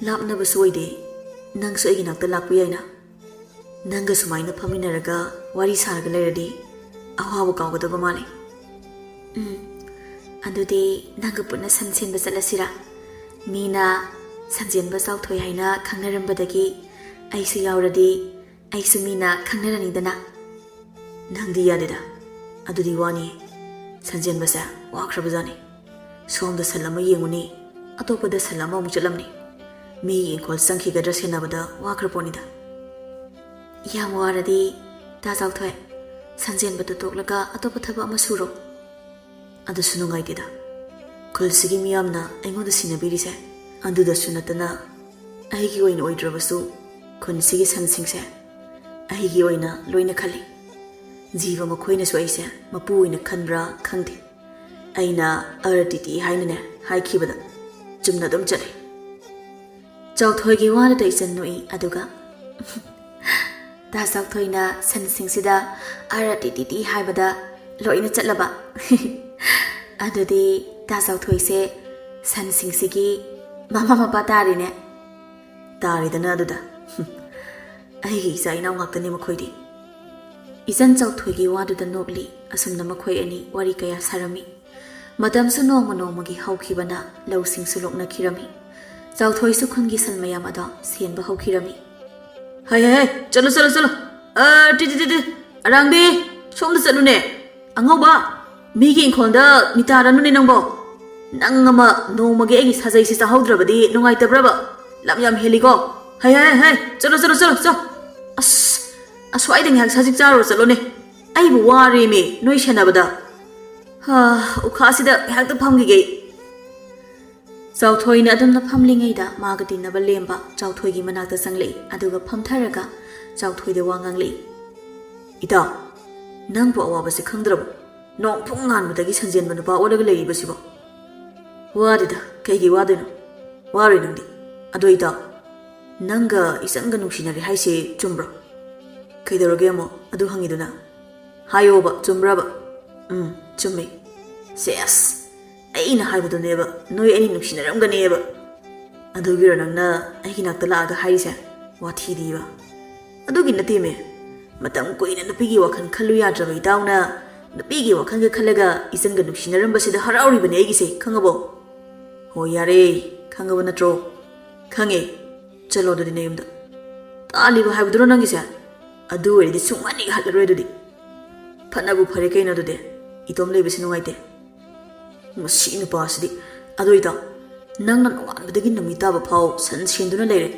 ꯂꯥꯞꯅꯕꯁꯨ ꯑꯣꯏꯗꯦ, ꯅꯪꯁꯨ ꯑꯩꯒꯤ ꯅꯥꯛꯇ ꯂꯥꯛꯄ ꯌꯥꯏꯅ꯫ ꯅꯪꯒ ꯁꯨꯃꯥꯏꯅ ꯐꯝꯃꯤꯟꯅꯔꯒ ꯋꯥꯔꯤ ꯁꯥꯔꯒ ꯂꯩꯔꯗꯤ ꯑꯋꯥꯕ ꯀꯥꯎꯒꯗꯕ ꯃꯥꯜꯂꯦ꯫ ꯎꯝ, ꯑꯗꯨꯗꯤ ꯅꯪꯒ ꯄꯨꯟꯅ ꯁꯟ ꯁꯦꯟꯕ ꯆꯠꯂꯁꯤꯔꯥ? ꯃꯤꯅ ꯁꯟꯖꯦꯟꯕ ꯆꯥꯎꯊꯣꯏ ꯍꯥꯏꯅ ꯈꯪꯅꯔꯝꯕꯗꯒꯤ ꯑꯩꯁꯨ ꯌꯥꯎꯔꯗꯤ ꯑꯩꯁꯨ ꯃꯤꯅ ꯈꯪꯅꯔꯅꯤꯗꯅ꯫" "ꯅꯪꯗꯤ ꯌꯥꯗꯦꯗ, ꯑꯗꯨꯗꯤ ꯋꯥꯅꯤ꯫ ꯁꯟꯖꯦꯟꯕꯁꯦ ꯋꯥꯈ꯭ꯔꯕꯖꯥꯠꯅꯤ꯫ ꯁꯣꯝꯗ ꯁꯟ ꯑꯃ ꯌꯦꯡꯉꯨꯅꯤ, ꯑꯇꯣꯞꯄꯗ ꯁꯟ ꯑꯃ ꯑꯃꯨꯛ ꯆꯠꯂꯝꯅꯤ꯫ ꯃꯤꯒꯤ ꯏꯪꯈꯣꯜ ꯆꯪꯈꯤꯒꯗ꯭ꯔꯥ ꯁꯦꯟꯅꯕꯗ ꯋꯥꯈ꯭ꯔ ꯄꯣꯠꯅꯤꯗ꯫" "ꯌꯥꯝ ꯋꯥꯔꯗꯤ ꯇꯥ ꯆꯥꯎꯊꯣꯏ, ꯁꯟꯖꯦꯟꯕꯗꯨ ꯇꯣꯛꯂꯒ ꯑꯇꯣꯞꯄ ꯊꯕꯛ ꯑꯃ ꯁꯨꯔꯣ꯫" "ꯑꯗꯨꯁꯨ ꯅꯨꯡꯉꯥꯏꯇꯦꯗ꯫ ꯈꯨꯜꯁꯤꯒꯤ ꯃꯤꯌꯥꯝꯅ ꯑꯩꯉꯣꯟꯗ ꯁꯤꯟꯅꯕꯤꯔꯤꯁꯦ꯫ ꯑꯗꯨꯗꯁꯨ ꯅꯠꯇꯅ ꯑꯩꯒꯤ ꯑꯣꯏꯅ ꯑꯣꯏꯗ꯭ꯔꯕꯁꯨ ꯈꯨꯟꯁꯤꯒꯤ ꯁꯟꯁꯤꯡꯁꯦ ꯑꯩꯒꯤ ꯑꯣꯏꯅ ꯂꯣꯏꯅ ꯈꯜꯂꯤ꯫ ꯖꯤꯕ ꯃꯈꯣꯏꯅꯁꯨ ꯑꯩꯁꯦ ꯃꯄꯨ ꯑꯣꯏꯅ ꯈꯟꯕ꯭ꯔꯥ ꯈꯪꯗꯦ꯫ ꯑꯩꯅ ꯑꯔ ꯇꯤ ꯇꯤ ꯍꯥꯏꯅꯅꯦ ꯍꯥꯏꯈꯤꯕꯗ ꯆꯨꯝꯅ ꯑꯗꯨꯝ ꯆꯠꯂꯤ꯫" ꯆꯥꯎꯊꯣꯏꯒꯤ ꯋꯥꯗꯨꯗ ꯏꯆꯟ ꯅꯣꯛꯏ, ꯑꯗꯨꯒ, "ꯇꯥ ꯆꯥꯎꯊꯣꯏꯅ ꯁꯟꯁꯤꯡꯁꯤꯗ ꯑꯔ ꯇꯤ ꯇꯤ ꯇꯤ ꯍꯥꯏꯕꯗ ꯂꯣꯏꯅ ꯆꯠꯂꯕ? ꯑꯗꯨꯗꯤ ꯇꯥ ꯆꯥꯎꯊꯣꯏꯁꯦ ꯁꯟꯁꯤꯡꯁꯤꯒꯤ ꯃꯃꯥ ꯃꯄꯥ ꯇꯥꯔꯤꯅꯦ꯫ ꯇꯥꯔꯤꯗꯅ ꯑꯗꯨꯗ꯫ ꯑꯩꯒꯤ ꯏꯆꯥ ꯏꯅꯥꯎ ꯉꯥꯛꯇꯅꯤ ꯃꯈꯣꯏꯗꯤ꯫ ꯏꯆꯟ ꯆꯥꯎꯊꯣꯏꯒꯤ ꯋꯥꯗꯨꯗ ꯅꯣꯛꯂꯤ꯫ ꯑꯁꯨꯝꯅ ꯃꯈꯣꯏ ꯑꯅꯤ ꯋꯥꯔꯤ ꯀꯌꯥ ꯁꯥꯔꯝꯃꯤ꯫ ꯃꯇꯝꯁꯨ ꯅꯣꯡꯃ ꯅꯣꯡꯃꯒꯤ ꯍꯧꯈꯤꯕꯅ ꯂꯧꯁꯤꯡꯁꯨ ꯂꯣꯛꯅꯈꯤꯔꯝꯃꯤ꯫ ꯆꯥꯎꯊꯣꯏꯁꯨ ꯈꯨꯟꯒꯤ ꯁꯟ ꯃꯌꯥꯝ ꯑꯗꯣ ꯁꯦꯟꯕ ꯍꯧꯈꯤꯔꯝꯃꯤ꯫ "ꯍꯩ, ꯍꯩ, ꯍꯩ, ꯆꯠꯂꯨ, ꯆꯠꯂꯨ, ꯆꯠꯂꯨ꯫ ꯑ, ꯇꯤ, ꯇꯤ, ꯇꯤ, ꯇꯤ꯫ ꯑꯔꯥꯡꯕꯤ, ꯁꯣꯝꯗ ꯆꯠꯂꯨꯅꯦ꯫ ꯑꯉꯧꯕ, ꯃꯤꯒꯤ ꯏꯪꯈꯣꯜꯗ ꯃꯤꯇꯥꯔꯅꯨꯅꯦ ꯅꯪꯕꯣ꯫ ꯅꯪ ꯑꯃ ꯅꯣꯡꯃꯒꯤ ꯑꯩꯒꯤ ꯁꯥꯖꯩꯁꯤ ꯆꯥꯍꯧꯗ꯭ꯔꯕꯗꯤ ꯅꯨꯡꯉꯥꯏꯇꯕ꯭ꯔꯕ? ꯂꯝ ꯌꯥꯝ ꯍꯦꯜꯂꯤꯀꯣ꯫ ꯍꯩ, ꯍꯩ, ꯍꯩ, ꯆꯠꯂꯣ, ꯆꯠꯂꯣ, ꯆꯠꯂꯣ, ꯆꯠꯂꯣ꯫ ꯑꯁ, ꯑꯁ꯭ꯋꯥꯏꯗ ꯉꯥꯏꯍꯥꯛ ꯁꯖꯤꯛ ꯆꯥꯔꯨꯔ ꯆꯠꯂꯣꯅꯦ꯫ ꯑꯩꯕꯨ ꯋꯥꯔꯦꯃꯤ ꯅꯣꯏ ꯁꯦꯟꯅꯕꯗ꯫ ꯍꯥ, ꯎꯈꯥꯁꯤꯗ ꯉꯥꯏꯍꯥꯛꯇ ꯐꯝꯈꯤꯒꯦ ꯑꯩ꯫" ꯆꯥꯎꯊꯣꯏꯅ ꯑꯗꯨꯝꯅ ꯐꯝꯂꯤꯉꯩꯗ ꯃꯥꯒ ꯇꯤꯟꯅꯕ ꯂꯦꯝꯕ ꯆꯥꯎꯊꯣꯏꯒꯤ ꯃꯅꯥꯛꯇ ꯆꯪꯂꯛꯏ꯫ ꯑꯗꯨꯒ ꯐꯝꯊꯔꯒ ꯆꯥꯎꯊꯣꯏꯗ ꯋꯥ ꯉꯥꯡꯂꯛꯏ꯫ "ꯏꯇꯥꯎ, ꯅꯪꯕꯨ ꯑꯋꯥꯕꯁꯤ ꯈꯪꯗ꯭ꯔꯕꯣ? ꯅꯣꯡ ꯄꯨꯡ ꯉꯥꯟꯕꯗꯒꯤ ꯁꯟꯖꯦꯟꯕ ꯅꯨꯄꯥ ꯑꯣꯜꯂꯒ ꯂꯩꯔꯤꯕꯁꯤꯕꯣ?" "ꯋꯥꯗꯦꯗ, ꯀꯩꯒꯤ ꯋꯥꯗꯣꯏꯅꯣ? ꯋꯥꯔꯣꯏ ꯅꯪꯗꯤ꯫ ꯑꯗꯣ ꯏꯇꯥꯎ, ꯅꯪꯒ ꯏꯆꯟꯒ ꯅꯨꯡꯁꯤꯅꯔꯦ ꯍꯥꯏꯁꯦ ꯆꯨꯝꯕ꯭ꯔꯣ? ꯀꯩꯗꯧꯔꯒꯦ ꯑꯃꯨꯛ ꯑꯗꯨ ꯍꯪꯉꯤꯗꯨꯅ? ꯍꯥꯏꯌꯣꯕ, ꯆꯨꯝꯕ꯭ꯔꯕ?" "ꯎꯝ, ꯆꯨꯝꯃꯦ꯫" "ꯁꯦꯁ, ꯑꯩꯅ ꯍꯥꯏꯕꯗꯨꯅꯦꯕ, ꯅꯣꯏ ꯑꯅꯤ ꯅꯨꯡꯁꯤꯅꯔꯝꯒꯅꯦꯕ꯫ ꯑꯗꯨꯒꯤꯔꯣ ꯅꯪꯅ ꯑꯩꯒꯤ ꯅꯥꯛꯇ ꯂꯥꯛꯑꯒ ꯍꯥꯏꯔꯤꯁꯦ? ꯋꯥꯊꯤꯗꯤꯕ꯫" "ꯑꯗꯨꯒꯤ ꯅꯠꯇꯦꯃꯦ, ꯃꯇꯝ ꯀꯨꯏꯅ ꯅꯨꯄꯤꯒꯤ ꯋꯥꯈꯜ ꯈꯜꯂꯨ ꯌꯥꯗ꯭ꯔꯕ ꯏꯇꯥꯎꯅ ꯅꯨꯄꯤꯒꯤ ꯋꯥꯈꯜꯒ ꯈꯜꯂꯒ ꯏꯆꯟꯒ ꯅꯨꯡꯁꯤꯅꯔꯝꯕꯁꯤꯗ ꯍꯔꯥꯎꯔꯤꯕꯅꯦ ꯑꯩꯒꯤꯁꯦ, ꯈꯪꯉꯕꯣ?" "ꯍꯣ, ꯌꯥꯔꯦ, ꯈꯪꯉꯕ ꯅꯠꯇ꯭ꯔꯣ?" "ꯈꯪꯉꯦ꯫ ꯆꯠꯂꯣ ꯑꯗꯨꯗꯤ ꯅꯌꯨꯝꯗ꯫" "ꯇꯥꯜꯂꯤꯕ ꯍꯥꯏꯕꯗꯨꯔꯣ ꯅꯪꯒꯤꯁꯦ? ꯑꯗꯨ ꯑꯣꯏꯔꯗꯤ ꯁꯨꯡꯍꯟ ꯍꯦꯛ ꯍꯜꯂꯔꯣꯏ ꯑꯗꯨꯗꯤ꯫ ꯐꯅꯕꯨ ꯐꯔꯦ ꯀꯩꯅꯣ ꯑꯗꯨꯗꯤ, ꯏꯇꯣꯝ ꯂꯩꯕꯁꯦ ꯅꯨꯡꯉꯥꯏꯇꯦ꯫" "ꯃꯁꯤ ꯅꯨꯄꯥꯁꯤꯗꯤ꯫ ꯑꯗꯨ ꯏꯇꯥꯎ, ꯅꯪꯅ ꯅꯣꯡꯉꯥꯟꯕꯗꯒꯤ ꯅꯨꯃꯤꯠ ꯇꯥꯕ ꯐꯥꯎ ꯁꯟ ꯁꯦꯟꯗꯨꯅ ꯂꯩꯔꯦ꯫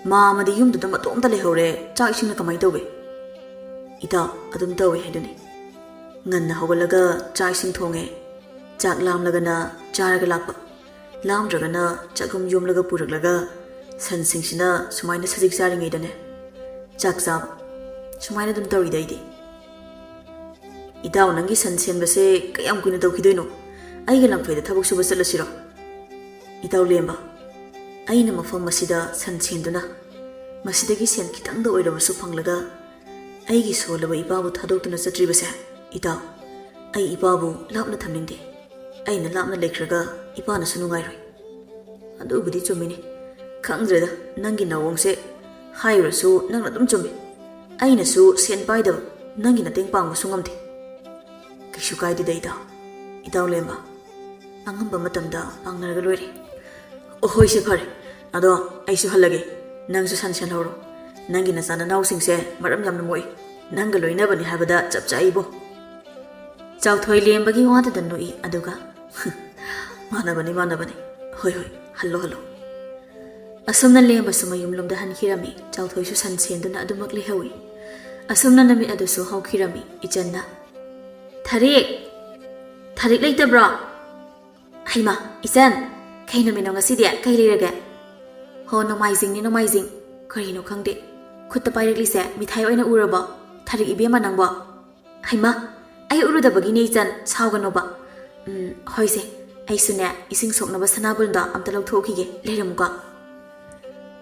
ꯃꯥ ꯑꯃꯗꯤ ꯌꯨꯝꯗꯨꯗ ꯃꯇꯣꯝꯇ ꯂꯩꯍꯧꯔꯦ, ꯆꯥꯛ ꯏꯁꯤꯡꯅ ꯀꯃꯥꯏꯅ ꯇꯧꯒꯦ?" "ꯏꯇꯥꯎ, ꯑꯗꯨꯝ ꯇꯧꯋꯦ ꯍꯥꯏꯗꯨꯅꯤ꯫ ꯉꯟꯅ ꯍꯧꯒꯠꯂꯒ ꯆꯥꯛ ꯏꯁꯤꯡ ꯊꯣꯡꯉꯦ꯫ ꯆꯥꯛ ꯂꯥꯝꯂꯒꯅ ꯆꯥꯔꯒ ꯂꯥꯛꯄ, ꯂꯥꯝꯗ꯭ꯔꯒꯅ ꯆꯥꯛꯈꯨꯝ ꯌꯣꯝꯂꯒ ꯄꯨꯔꯛꯂꯒ ꯁꯟꯁꯤꯡꯁꯤꯅ ꯁꯨꯃꯥꯏꯅ ꯁꯖꯤꯛ ꯆꯥꯔꯤꯉꯩꯗꯅꯦ ꯆꯥꯛ ꯆꯥꯕ꯫ ꯁꯨꯃꯥꯏꯅ ꯑꯗꯨꯝ ꯇꯧꯔꯤꯗ ꯑꯩꯗꯤ꯫" "ꯏꯇꯥꯎ, ꯅꯪꯒꯤ ꯁꯟ ꯁꯦꯟꯕꯁꯦ ꯀꯌꯥꯝ ꯀꯨꯏꯅ ꯇꯧꯈꯤꯗꯣꯏꯅꯣ? ꯑꯩꯒ ꯂꯝꯐꯩꯗ ꯊꯕꯛ ꯁꯨꯕ ꯆꯠꯂꯁꯤꯔꯣ?" "ꯏꯇꯥꯎ ꯂꯦꯝꯕ, ꯑꯩꯅ ꯃꯐꯝ ꯑꯁꯤꯗ ꯁꯟ ꯁꯦꯟꯗꯨꯅ ꯃꯁꯤꯗꯒꯤ ꯁꯦꯟ ꯈꯤꯇꯪꯗ ꯑꯣꯏꯔꯕꯁꯨ ꯐꯪꯂꯒ ꯑꯩꯒꯤ ꯁꯣꯜꯂꯕ ꯏꯄꯥꯕꯨ ꯊꯥꯗꯣꯛꯇꯨꯅ ꯆꯠꯇ꯭ꯔꯤꯕꯁꯦ, ꯏꯇꯥꯎ, ꯑꯩ ꯏꯄꯥꯕꯨ ꯂꯥꯞꯅ ꯊꯝꯅꯤꯡꯗꯦ꯫ ꯑꯩꯅ ꯂꯥꯞꯅ ꯂꯩꯈ꯭ꯔꯒ ꯏꯄꯥꯅꯁꯨ ꯅꯨꯡꯉꯥꯏꯔꯣꯏ꯫ ꯑꯗꯨꯕꯨꯗꯤ ꯆꯨꯝꯃꯤꯅꯦ꯫ ꯈꯪꯗ꯭ꯔꯦꯗ, ꯅꯪꯒꯤ ꯅꯥꯑꯣꯡꯁꯦ꯫ ꯍꯥꯏꯔꯨꯔꯁꯨ ꯅꯪꯅ ꯑꯗꯨꯝ ꯆꯨꯝꯃꯤ꯫ ꯑꯩꯅꯁꯨ ꯁꯦꯟ ꯄꯥꯏꯗꯕ, ꯅꯪꯒꯤ ꯃꯇꯦꯡ ꯄꯥꯡꯕꯁꯨ ꯉꯝꯗꯦ꯫ ꯀꯩꯁꯨ ꯀꯥꯏꯗꯦꯗ ꯏꯇꯥꯎ꯫ ꯏꯇꯥꯎ ꯂꯦꯝꯕ, ꯑꯉꯝꯕ ꯃꯇꯝꯗ ꯄꯥꯡꯅꯔꯒ ꯂꯣꯏꯔꯦ꯫ ꯑꯣ, ꯍꯣꯏꯁꯦ, ꯐꯔꯦ꯫ ꯑꯗꯣ ꯑꯩꯁꯨ ꯍꯜꯂꯒꯦ꯫ ꯅꯪꯁꯨ ꯁꯟ ꯁꯦꯟꯍꯧꯔꯣ꯫ ꯅꯪꯒꯤ ꯅꯆꯥ ꯅꯅꯥꯎꯁꯤꯡꯁꯦ ꯃꯔꯝ ꯌꯥꯝꯅ ꯃꯣꯛꯏ꯫ ꯅꯪꯒ ꯂꯣꯏꯅꯕꯅꯤ ꯍꯥꯏꯕꯗ ꯆꯞ ꯆꯥꯏꯕꯣ꯫ ꯆꯥꯎꯊꯣꯏ ꯂꯦꯝꯕꯒꯤ ꯋꯥꯗꯨꯗ ꯅꯣꯛꯏ, ꯑꯗꯨꯒ, "ꯃꯥꯟꯅꯕꯅꯤ, ꯃꯥꯟꯅꯕꯅꯤ꯫ ꯍꯣꯏ, ꯍꯣꯏ, ꯍꯜꯂꯣ, ꯍꯜꯂꯣ꯫" ꯑꯁꯨꯝꯅ ꯂꯦꯝꯕꯁꯨ ꯃꯌꯨꯝꯂꯣꯝꯗ ꯍꯟꯈꯤꯔꯝꯃꯤ꯫ ꯆꯥꯎꯊꯣꯏꯁꯨ ꯁꯟ ꯁꯦꯟꯗꯨꯅ ꯑꯗꯨꯃꯛ ꯂꯩꯍꯧꯏ꯫ ꯑꯁꯨꯝꯅ ꯅꯨꯃꯤꯠ ꯑꯗꯨꯁꯨ ꯍꯧꯈꯤꯔꯝꯃꯤ꯫ ꯏꯆꯟꯅ, "ꯊꯔꯤꯛ! ꯊꯔꯤꯛ ꯂꯩꯇꯕ꯭ꯔꯣ?" "ꯍꯩꯃꯥ, ꯏꯆꯟ, ꯀꯩ ꯅꯨꯃꯤꯠꯅꯣ ꯉꯁꯤꯗꯤ? ꯀꯩ ꯂꯩꯔꯒꯦ?" "ꯍꯣ, ꯅꯣꯡꯃꯥꯏꯖꯤꯡꯅꯤ, ꯅꯣꯡꯃꯥꯏꯖꯤꯡ꯫ ꯀꯔꯤꯅꯣ ꯈꯪꯗꯦ, ꯈꯨꯠꯇ ꯄꯥꯏꯔꯛꯂꯤꯁꯦ ꯃꯤꯊꯥꯏ ꯑꯣꯏꯅ ꯎꯔꯕꯣ? ꯊꯔꯤꯛ ꯏꯕꯦꯝꯃ ꯅꯪꯕꯣ?" "ꯍꯩꯃꯥ, ꯑꯩ ꯎꯔꯨꯗꯕꯒꯤꯅꯦ ꯏꯆꯟ, ꯁꯥꯎꯒꯅꯣꯕ꯫ ꯎꯝ, ꯍꯣꯏꯁꯦ, ꯑꯩꯁꯨꯅꯦ, ꯏꯁꯤꯡ ꯁꯣꯛꯅꯕ ꯁꯅꯥꯕꯨꯟꯗꯣ ꯑꯝꯇ ꯂꯧꯊꯣꯛꯈꯤꯒꯦ, ꯂꯩꯔꯝꯃꯨꯀꯣ꯫"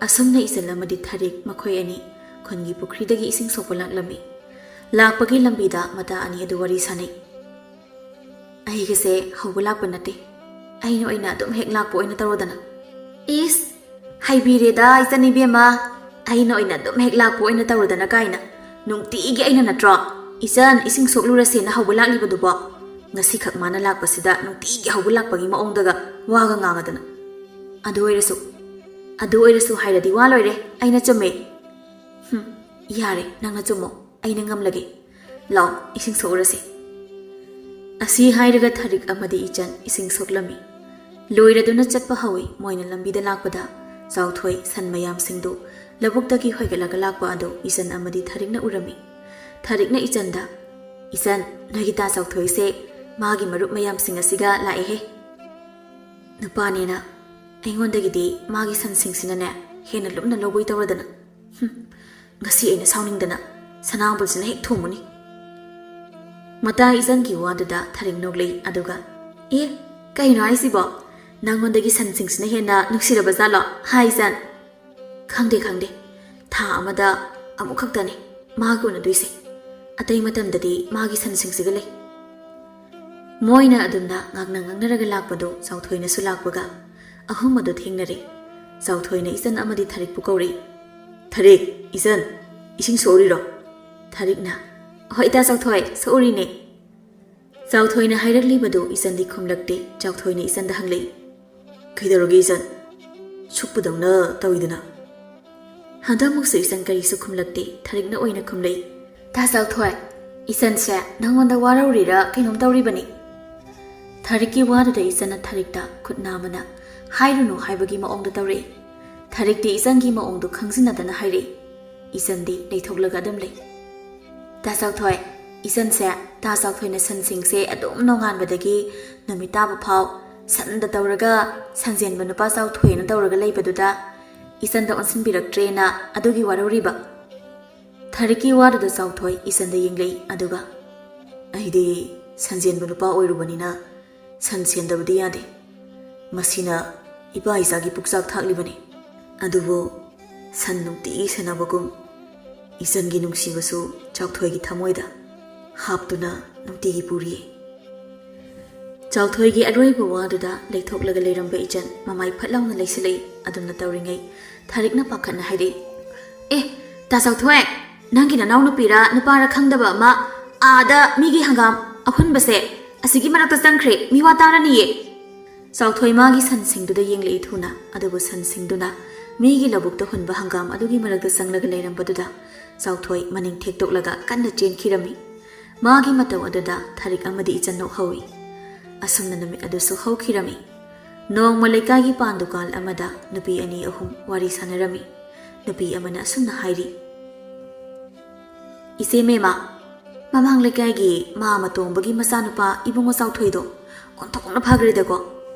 ꯑꯁꯨꯝꯅ ꯏꯆꯜ ꯑꯃꯗꯤ ꯊꯔꯤꯛ ꯃꯈꯣꯏ ꯑꯅꯤ ꯈꯨꯟꯒꯤ ꯄꯨꯈ꯭ꯔꯤꯗꯒꯤ ꯏꯁꯤꯡ ꯁꯣꯛꯄ ꯂꯥꯛꯂꯝꯃꯤ꯫ ꯂꯥꯛꯄꯒꯤ ꯂꯝꯕꯤꯗ ꯃꯇꯥ ꯑꯅꯤ ꯑꯗꯨ ꯋꯥꯔꯤ ꯁꯥꯅꯩ꯫ "ꯑꯩꯒꯁꯦ ꯍꯧꯕ ꯂꯥꯛꯄ ꯅꯠꯇꯦ, ꯑꯩꯅ ꯑꯣꯏꯅ ꯑꯗꯨꯝ ꯍꯦꯛ ꯂꯥꯛꯄ ꯑꯣꯏꯅ ꯇꯧꯔꯣꯗꯅ꯫" "ꯏꯁ, ꯍꯩꯕꯤꯔꯦꯗ ꯏꯆꯟ ꯏꯕꯦꯝꯃ, ꯑꯩꯅ ꯑꯣꯏꯅ ꯑꯗꯨꯝ ꯍꯦꯛ ꯂꯥꯛꯄ ꯑꯣꯏꯅ ꯇꯧꯔꯣꯗꯅ ꯀꯥꯏꯅ꯫ ꯅꯨꯡꯇꯤꯒꯤ ꯑꯩꯅ ꯅꯠꯇ꯭ꯔꯣ ꯏꯆꯟ ꯏꯁꯤꯡ ꯁꯣꯛꯂꯨꯔꯁꯦꯅ ꯍꯧꯕ ꯂꯥꯛꯂꯤꯕꯗꯨꯕꯣ? ꯉꯁꯤꯈꯛ ꯃꯥꯅ ꯂꯥꯛꯄꯁꯤꯗ ꯅꯨꯡꯇꯤꯒꯤ ꯍꯧꯕ ꯂꯥꯛꯄꯒꯤ ꯃꯑꯣꯡꯗꯒ ꯋꯥꯒ ꯉꯥꯡꯉꯗꯅ꯫ ꯑꯗꯨ ꯑꯣꯏꯔꯁꯨ, ꯑꯗꯨ ꯑꯣꯏꯔꯁꯨ ꯍꯥꯏꯔꯗꯤ ꯋꯥ ꯂꯣꯏꯔꯦ, ꯑꯩꯅ ꯆꯨꯝꯃꯦ꯫" "ꯍꯨꯝ, ꯌꯥꯔꯦ, ꯅꯪꯅ ꯆꯨꯝꯃꯣ, ꯑꯩꯅ ꯉꯝꯂꯒꯦ꯫ ꯂꯥꯎ, ꯏꯁꯤꯡ ꯁꯣꯛꯎꯔꯁꯤ꯫" ꯑꯁꯤ ꯍꯥꯏꯔꯒ ꯊꯔꯤꯛ ꯑꯃꯗꯤ ꯏꯆꯟ ꯏꯁꯤꯡ ꯁꯣꯛꯂꯝꯃꯤ꯫ ꯂꯣꯏꯔꯗꯨꯅ ꯆꯠꯄ ꯍꯧꯏ꯫ ꯃꯣꯏꯅ ꯂꯝꯕꯤꯗ ꯂꯥꯛꯄꯗ ꯆꯥꯎꯊꯣꯏ ꯁꯟ ꯃꯌꯥꯝꯁꯤꯡꯗꯨ ꯂꯧꯕꯨꯛꯇꯒꯤ ꯍꯣꯏꯒꯠꯂꯒ ꯂꯥꯛꯄ ꯑꯗꯨ ꯏꯆꯟ ꯑꯃꯗꯤ ꯊꯔꯤꯛꯅ ꯎꯔꯝꯃꯤ꯫ ꯊꯔꯤꯛꯅ ꯏꯆꯟꯗ, "ꯏꯆꯟ, ꯅꯣꯏꯒꯤ ꯇꯥ ꯆꯥꯎꯊꯣꯏꯁꯦ ꯃꯥꯒꯤ ꯃꯔꯨꯞ ꯃꯌꯥꯝꯁꯤꯡ ꯑꯁꯤꯒ ꯂꯥꯛꯑꯦꯍꯦ꯫ ꯅꯨꯄꯥꯅꯦꯅ ꯑꯩꯉꯣꯟꯗꯒꯤꯗꯤ ꯃꯥꯒꯤ ꯁꯟꯁꯤꯡꯁꯤꯅꯅꯦ ꯍꯦꯟꯅ ꯂꯨꯝꯅ ꯂꯧꯕꯩ ꯇꯧꯔꯗꯅ꯫ ꯍꯨꯝ, ꯉꯁꯤ ꯑꯩꯅ ꯁꯥꯎꯅꯤꯡꯗꯅ ꯁꯅꯥꯕꯨꯜꯁꯤꯅ ꯍꯦꯛ ꯊꯣꯝꯃꯨꯅꯤ꯫" ꯃꯇꯥ ꯏꯆꯟꯒꯤ ꯋꯥꯗꯨꯗ ꯊꯔꯤꯛ ꯅꯣꯛꯂꯛꯏ, ꯑꯗꯨꯒ, "ꯑꯦ, ꯀꯩꯅꯣ ꯍꯥꯏꯁꯤꯕꯣ? ꯅꯪꯉꯣꯟꯗꯒꯤ ꯁꯟꯁꯤꯡꯁꯤꯅ ꯍꯦꯟꯅ ꯅꯨꯡꯁꯤꯔꯕ ꯖꯥꯠꯂꯣ, ꯍꯥ ꯏꯆꯟ?" "ꯈꯪꯗꯦ, ꯈꯪꯗꯦ꯫ ꯊꯥ ꯑꯃꯗ ꯑꯃꯨꯛ ꯈꯛꯇꯅꯦ ꯃꯥꯒ ꯎꯅꯗꯣꯏꯁꯦ꯫ ꯑꯇꯩ ꯃꯇꯝꯗꯗꯤ ꯃꯥꯒꯤ ꯁꯟꯁꯤꯡꯁꯤꯒ ꯂꯩ꯫" ꯃꯣꯏꯅ ꯑꯗꯨꯝꯅ ꯉꯥꯡꯅ ꯉꯥꯡꯅꯔꯒ ꯂꯥꯛꯄꯗꯨ ꯆꯥꯎꯊꯣꯏꯅꯁꯨ ꯂꯥꯛꯄꯒ ꯑꯍꯨꯝ ꯑꯗꯨ ꯊꯦꯡꯅꯔꯦ꯫ ꯆꯥꯎꯊꯣꯏꯅ ꯏꯆꯟ ꯑꯃꯗꯤ ꯊꯔꯤꯛꯄꯨ ꯀꯧꯔꯛꯏ꯫ "ꯊꯔꯤꯛ, ꯏꯆꯟ, ꯏꯁꯤꯡ ꯁꯣꯛꯎꯔꯤꯔꯣ?" ꯊꯔꯤꯛꯅ, "ꯍꯣꯏ ꯏꯇꯥ ꯆꯥꯎꯊꯣꯏ, ꯁꯣꯛꯎꯔꯤꯅꯦ꯫" ꯆꯥꯎꯊꯣꯏꯅ ꯍꯥꯏꯔꯛꯂꯤꯕꯗꯨ ꯏꯆꯟꯗꯤ ꯈꯨꯝꯂꯛꯇꯦ꯫ ꯆꯥꯎꯊꯣꯏꯅ ꯏꯆꯟꯗ ꯍꯪꯂꯛꯏ, "ꯀꯩꯗꯧꯔꯒꯦ ꯏꯆꯟ? ꯁꯨꯛꯄꯗꯧꯅ ꯇꯧꯏꯗꯅ?" ꯍꯟꯗꯛꯃꯨꯛꯁꯨ ꯏꯆꯟ ꯀꯔꯤꯁꯨ ꯈꯨꯝꯂꯛꯇꯦ꯫ ꯊꯔꯤꯛꯅ ꯑꯣꯏꯅ ꯈꯨꯝꯂꯛꯏ, "ꯇꯥ ꯆꯥꯎꯊꯣꯏ, ꯏꯆꯟꯁꯦ ꯅꯪꯉꯣꯟꯗ ꯋꯥꯔꯧꯔꯤꯔ ꯀꯩꯅꯣꯝ ꯇꯧꯔꯤꯕꯅꯤ꯫" ꯊꯔꯤꯛꯀꯤ ꯋꯥꯗꯨꯗ ꯏꯆꯟꯅ ꯊꯔꯤꯛꯇ ꯈꯨꯠ ꯅꯥꯝꯃꯅ ꯍꯥꯏꯔꯨꯅꯨ ꯍꯥꯏꯕꯒꯤ ꯃꯑꯣꯡꯗ ꯇꯧꯔꯛꯏ꯫ ꯊꯔꯤꯛꯇꯤ ꯏꯆꯟꯒꯤ ꯃꯑꯣꯡꯗꯨ ꯈꯪꯖꯤꯟꯅꯗꯅ ꯍꯥꯏꯔꯛꯏ꯫ ꯏꯆꯟꯗꯤ ꯂꯩꯊꯣꯛꯂꯒ ꯑꯗꯨꯝ ꯂꯩ꯫ "ꯇꯥ ꯆꯥꯎꯊꯣꯏ, ꯏꯆꯟꯁꯦ ꯇꯥ ꯆꯥꯎꯊꯣꯏꯅ ꯁꯟꯁꯤꯡꯁꯦ ꯑꯗꯨꯝ ꯅꯣꯡꯉꯥꯟꯕꯗꯒꯤ ꯅꯨꯃꯤꯠ ꯇꯥꯕ ꯐꯥꯎ ꯁꯟꯗ ꯇꯧꯔꯒ ꯁꯟꯖꯦꯟꯕ ꯅꯨꯄꯥ ꯆꯥꯎꯊꯣꯏꯅ ꯇꯧꯔꯒ ꯂꯩꯕꯗꯨꯗ ꯏꯆꯟꯗ ꯑꯣꯟꯁꯤꯟꯕꯤꯔꯛꯇ꯭ꯔꯦꯅ ꯑꯗꯨꯒꯤ ꯋꯥꯔꯧꯔꯤꯕ꯫" ꯊꯔꯤꯛꯀꯤ ꯋꯥꯗꯨꯗ ꯆꯥꯎꯊꯣꯏ ꯏꯆꯟꯗ ꯌꯦꯡꯂꯛꯏ, ꯑꯗꯨꯒ, "ꯑꯩꯗꯤ ꯁꯟꯖꯦꯟꯕ ꯅꯨꯄꯥ ꯑꯣꯏꯔꯨꯕꯅꯤꯅ ꯁꯟ ꯁꯦꯟꯗꯕꯗꯤ ꯌꯥꯗꯦ꯫ ꯃꯁꯤꯅ ꯏꯄꯥ ꯏꯆꯥꯒꯤ ꯄꯨꯛꯆꯥꯛ ꯊꯥꯛꯂꯤꯕꯅꯤ꯫ ꯑꯗꯨꯕꯨ ꯁꯟ ꯅꯨꯡꯇꯤꯒꯤ ꯁꯦꯟꯅꯕꯒꯨꯝ ꯏꯆꯟꯒꯤ ꯅꯨꯡꯁꯤꯕꯁꯨ ꯆꯥꯎꯊꯣꯏꯒꯤ ꯊꯃꯣꯏꯗ ꯍꯥꯞꯇꯨꯅ ꯅꯨꯡꯇꯤꯒꯤ ꯄꯨꯔꯤꯌꯦ꯫" ꯆꯥꯎꯊꯣꯏꯒꯤ ꯑꯔꯣꯏꯕ ꯋꯥꯗꯨꯗ ꯂꯩꯊꯣꯛꯂꯒ ꯂꯩꯔꯝꯕ ꯏꯆꯟ ꯃꯃꯥꯏ ꯐꯠ ꯂꯥꯎꯅ ꯂꯩꯁꯤꯜꯂꯛꯏ꯫ ꯑꯗꯨꯝꯅ ꯇꯧꯔꯤꯉꯩ ꯊꯔꯤꯛꯅ ꯄꯥꯈꯠꯅ ꯍꯥꯏꯔꯛꯏ, "ꯑꯦ, ꯇꯥ ꯆꯥꯎꯊꯣꯏ, ꯅꯪꯒꯤ ꯅꯅꯥꯎꯅꯨꯄꯤꯔ ꯅꯨꯄꯥꯔ ꯈꯪꯗꯕ ꯑꯃ ꯑꯥꯗ ꯃꯤꯒꯤ ꯍꯪꯒꯥꯝ ꯑꯍꯨꯟꯕꯁꯦ ꯑꯁꯤꯒꯤ ꯃꯔꯛꯇ ꯆꯪꯈ꯭ꯔꯦ, ꯃꯤꯋꯥ ꯇꯥꯔꯅꯤꯌꯦ꯫" ꯆꯥꯎꯊꯣꯏ ꯃꯥꯒꯤ ꯁꯟꯁꯤꯡꯗꯨꯗ ꯌꯦꯡꯂꯛꯏ ꯊꯨꯅ, ꯑꯗꯨꯕꯨ ꯁꯟꯁꯤꯡꯗꯨꯅ ꯃꯤꯒꯤ ꯂꯧꯕꯨꯛꯇ ꯍꯨꯟꯕ ꯍꯪꯒꯥꯝ ꯑꯗꯨꯒꯤ ꯃꯔꯛꯇ ꯆꯪꯂꯒ ꯂꯩꯔꯝꯕꯗꯨꯗ ꯆꯥꯎꯊꯣꯏ ꯃꯅꯤꯡ ꯊꯦꯛꯇꯣꯛꯂꯒ ꯀꯟꯅ ꯆꯦꯟꯈꯤꯔꯝꯃꯤ꯫ ꯃꯥꯒꯤ ꯃꯇꯧ ꯑꯗꯨꯗ ꯊꯔꯤꯛ ꯑꯃꯗꯤ ꯏꯆꯟ ꯅꯣꯛꯍꯧꯏ꯫ ꯑꯁꯨꯝꯅ ꯅꯨꯃꯤꯠ ꯑꯗꯨꯁꯨ ꯍꯧꯈꯤꯔꯝꯃꯤ꯫ ꯅꯣꯡꯃ ꯂꯩꯀꯥꯏꯒꯤ ꯄꯥꯟ ꯗꯨꯀꯥꯟ ꯑꯃꯗ ꯅꯨꯄꯤ ꯑꯅꯤ ꯑꯍꯨꯝ ꯋꯥꯔꯤ ꯁꯥꯟꯅꯔꯝꯃꯤ꯫ ꯅꯨꯄꯤ ꯑꯃꯅ ꯑꯁꯨꯝꯅ ꯍꯥꯏꯔꯤ, "ꯏꯆꯦ ꯃꯦꯃꯥ, ꯃꯃꯥꯡ ꯂꯩꯀꯥꯏꯒꯤ ꯃꯥꯃ ꯇꯣꯝꯕꯒꯤ ꯃꯆꯥꯅꯨꯄꯥ ꯏꯕꯨꯡꯉꯣ ꯆꯥꯎꯊꯣꯏꯗꯣ ꯑꯣꯟꯊꯣꯛꯅ ꯐꯈ꯭ꯔꯦꯗꯀꯣ꯫"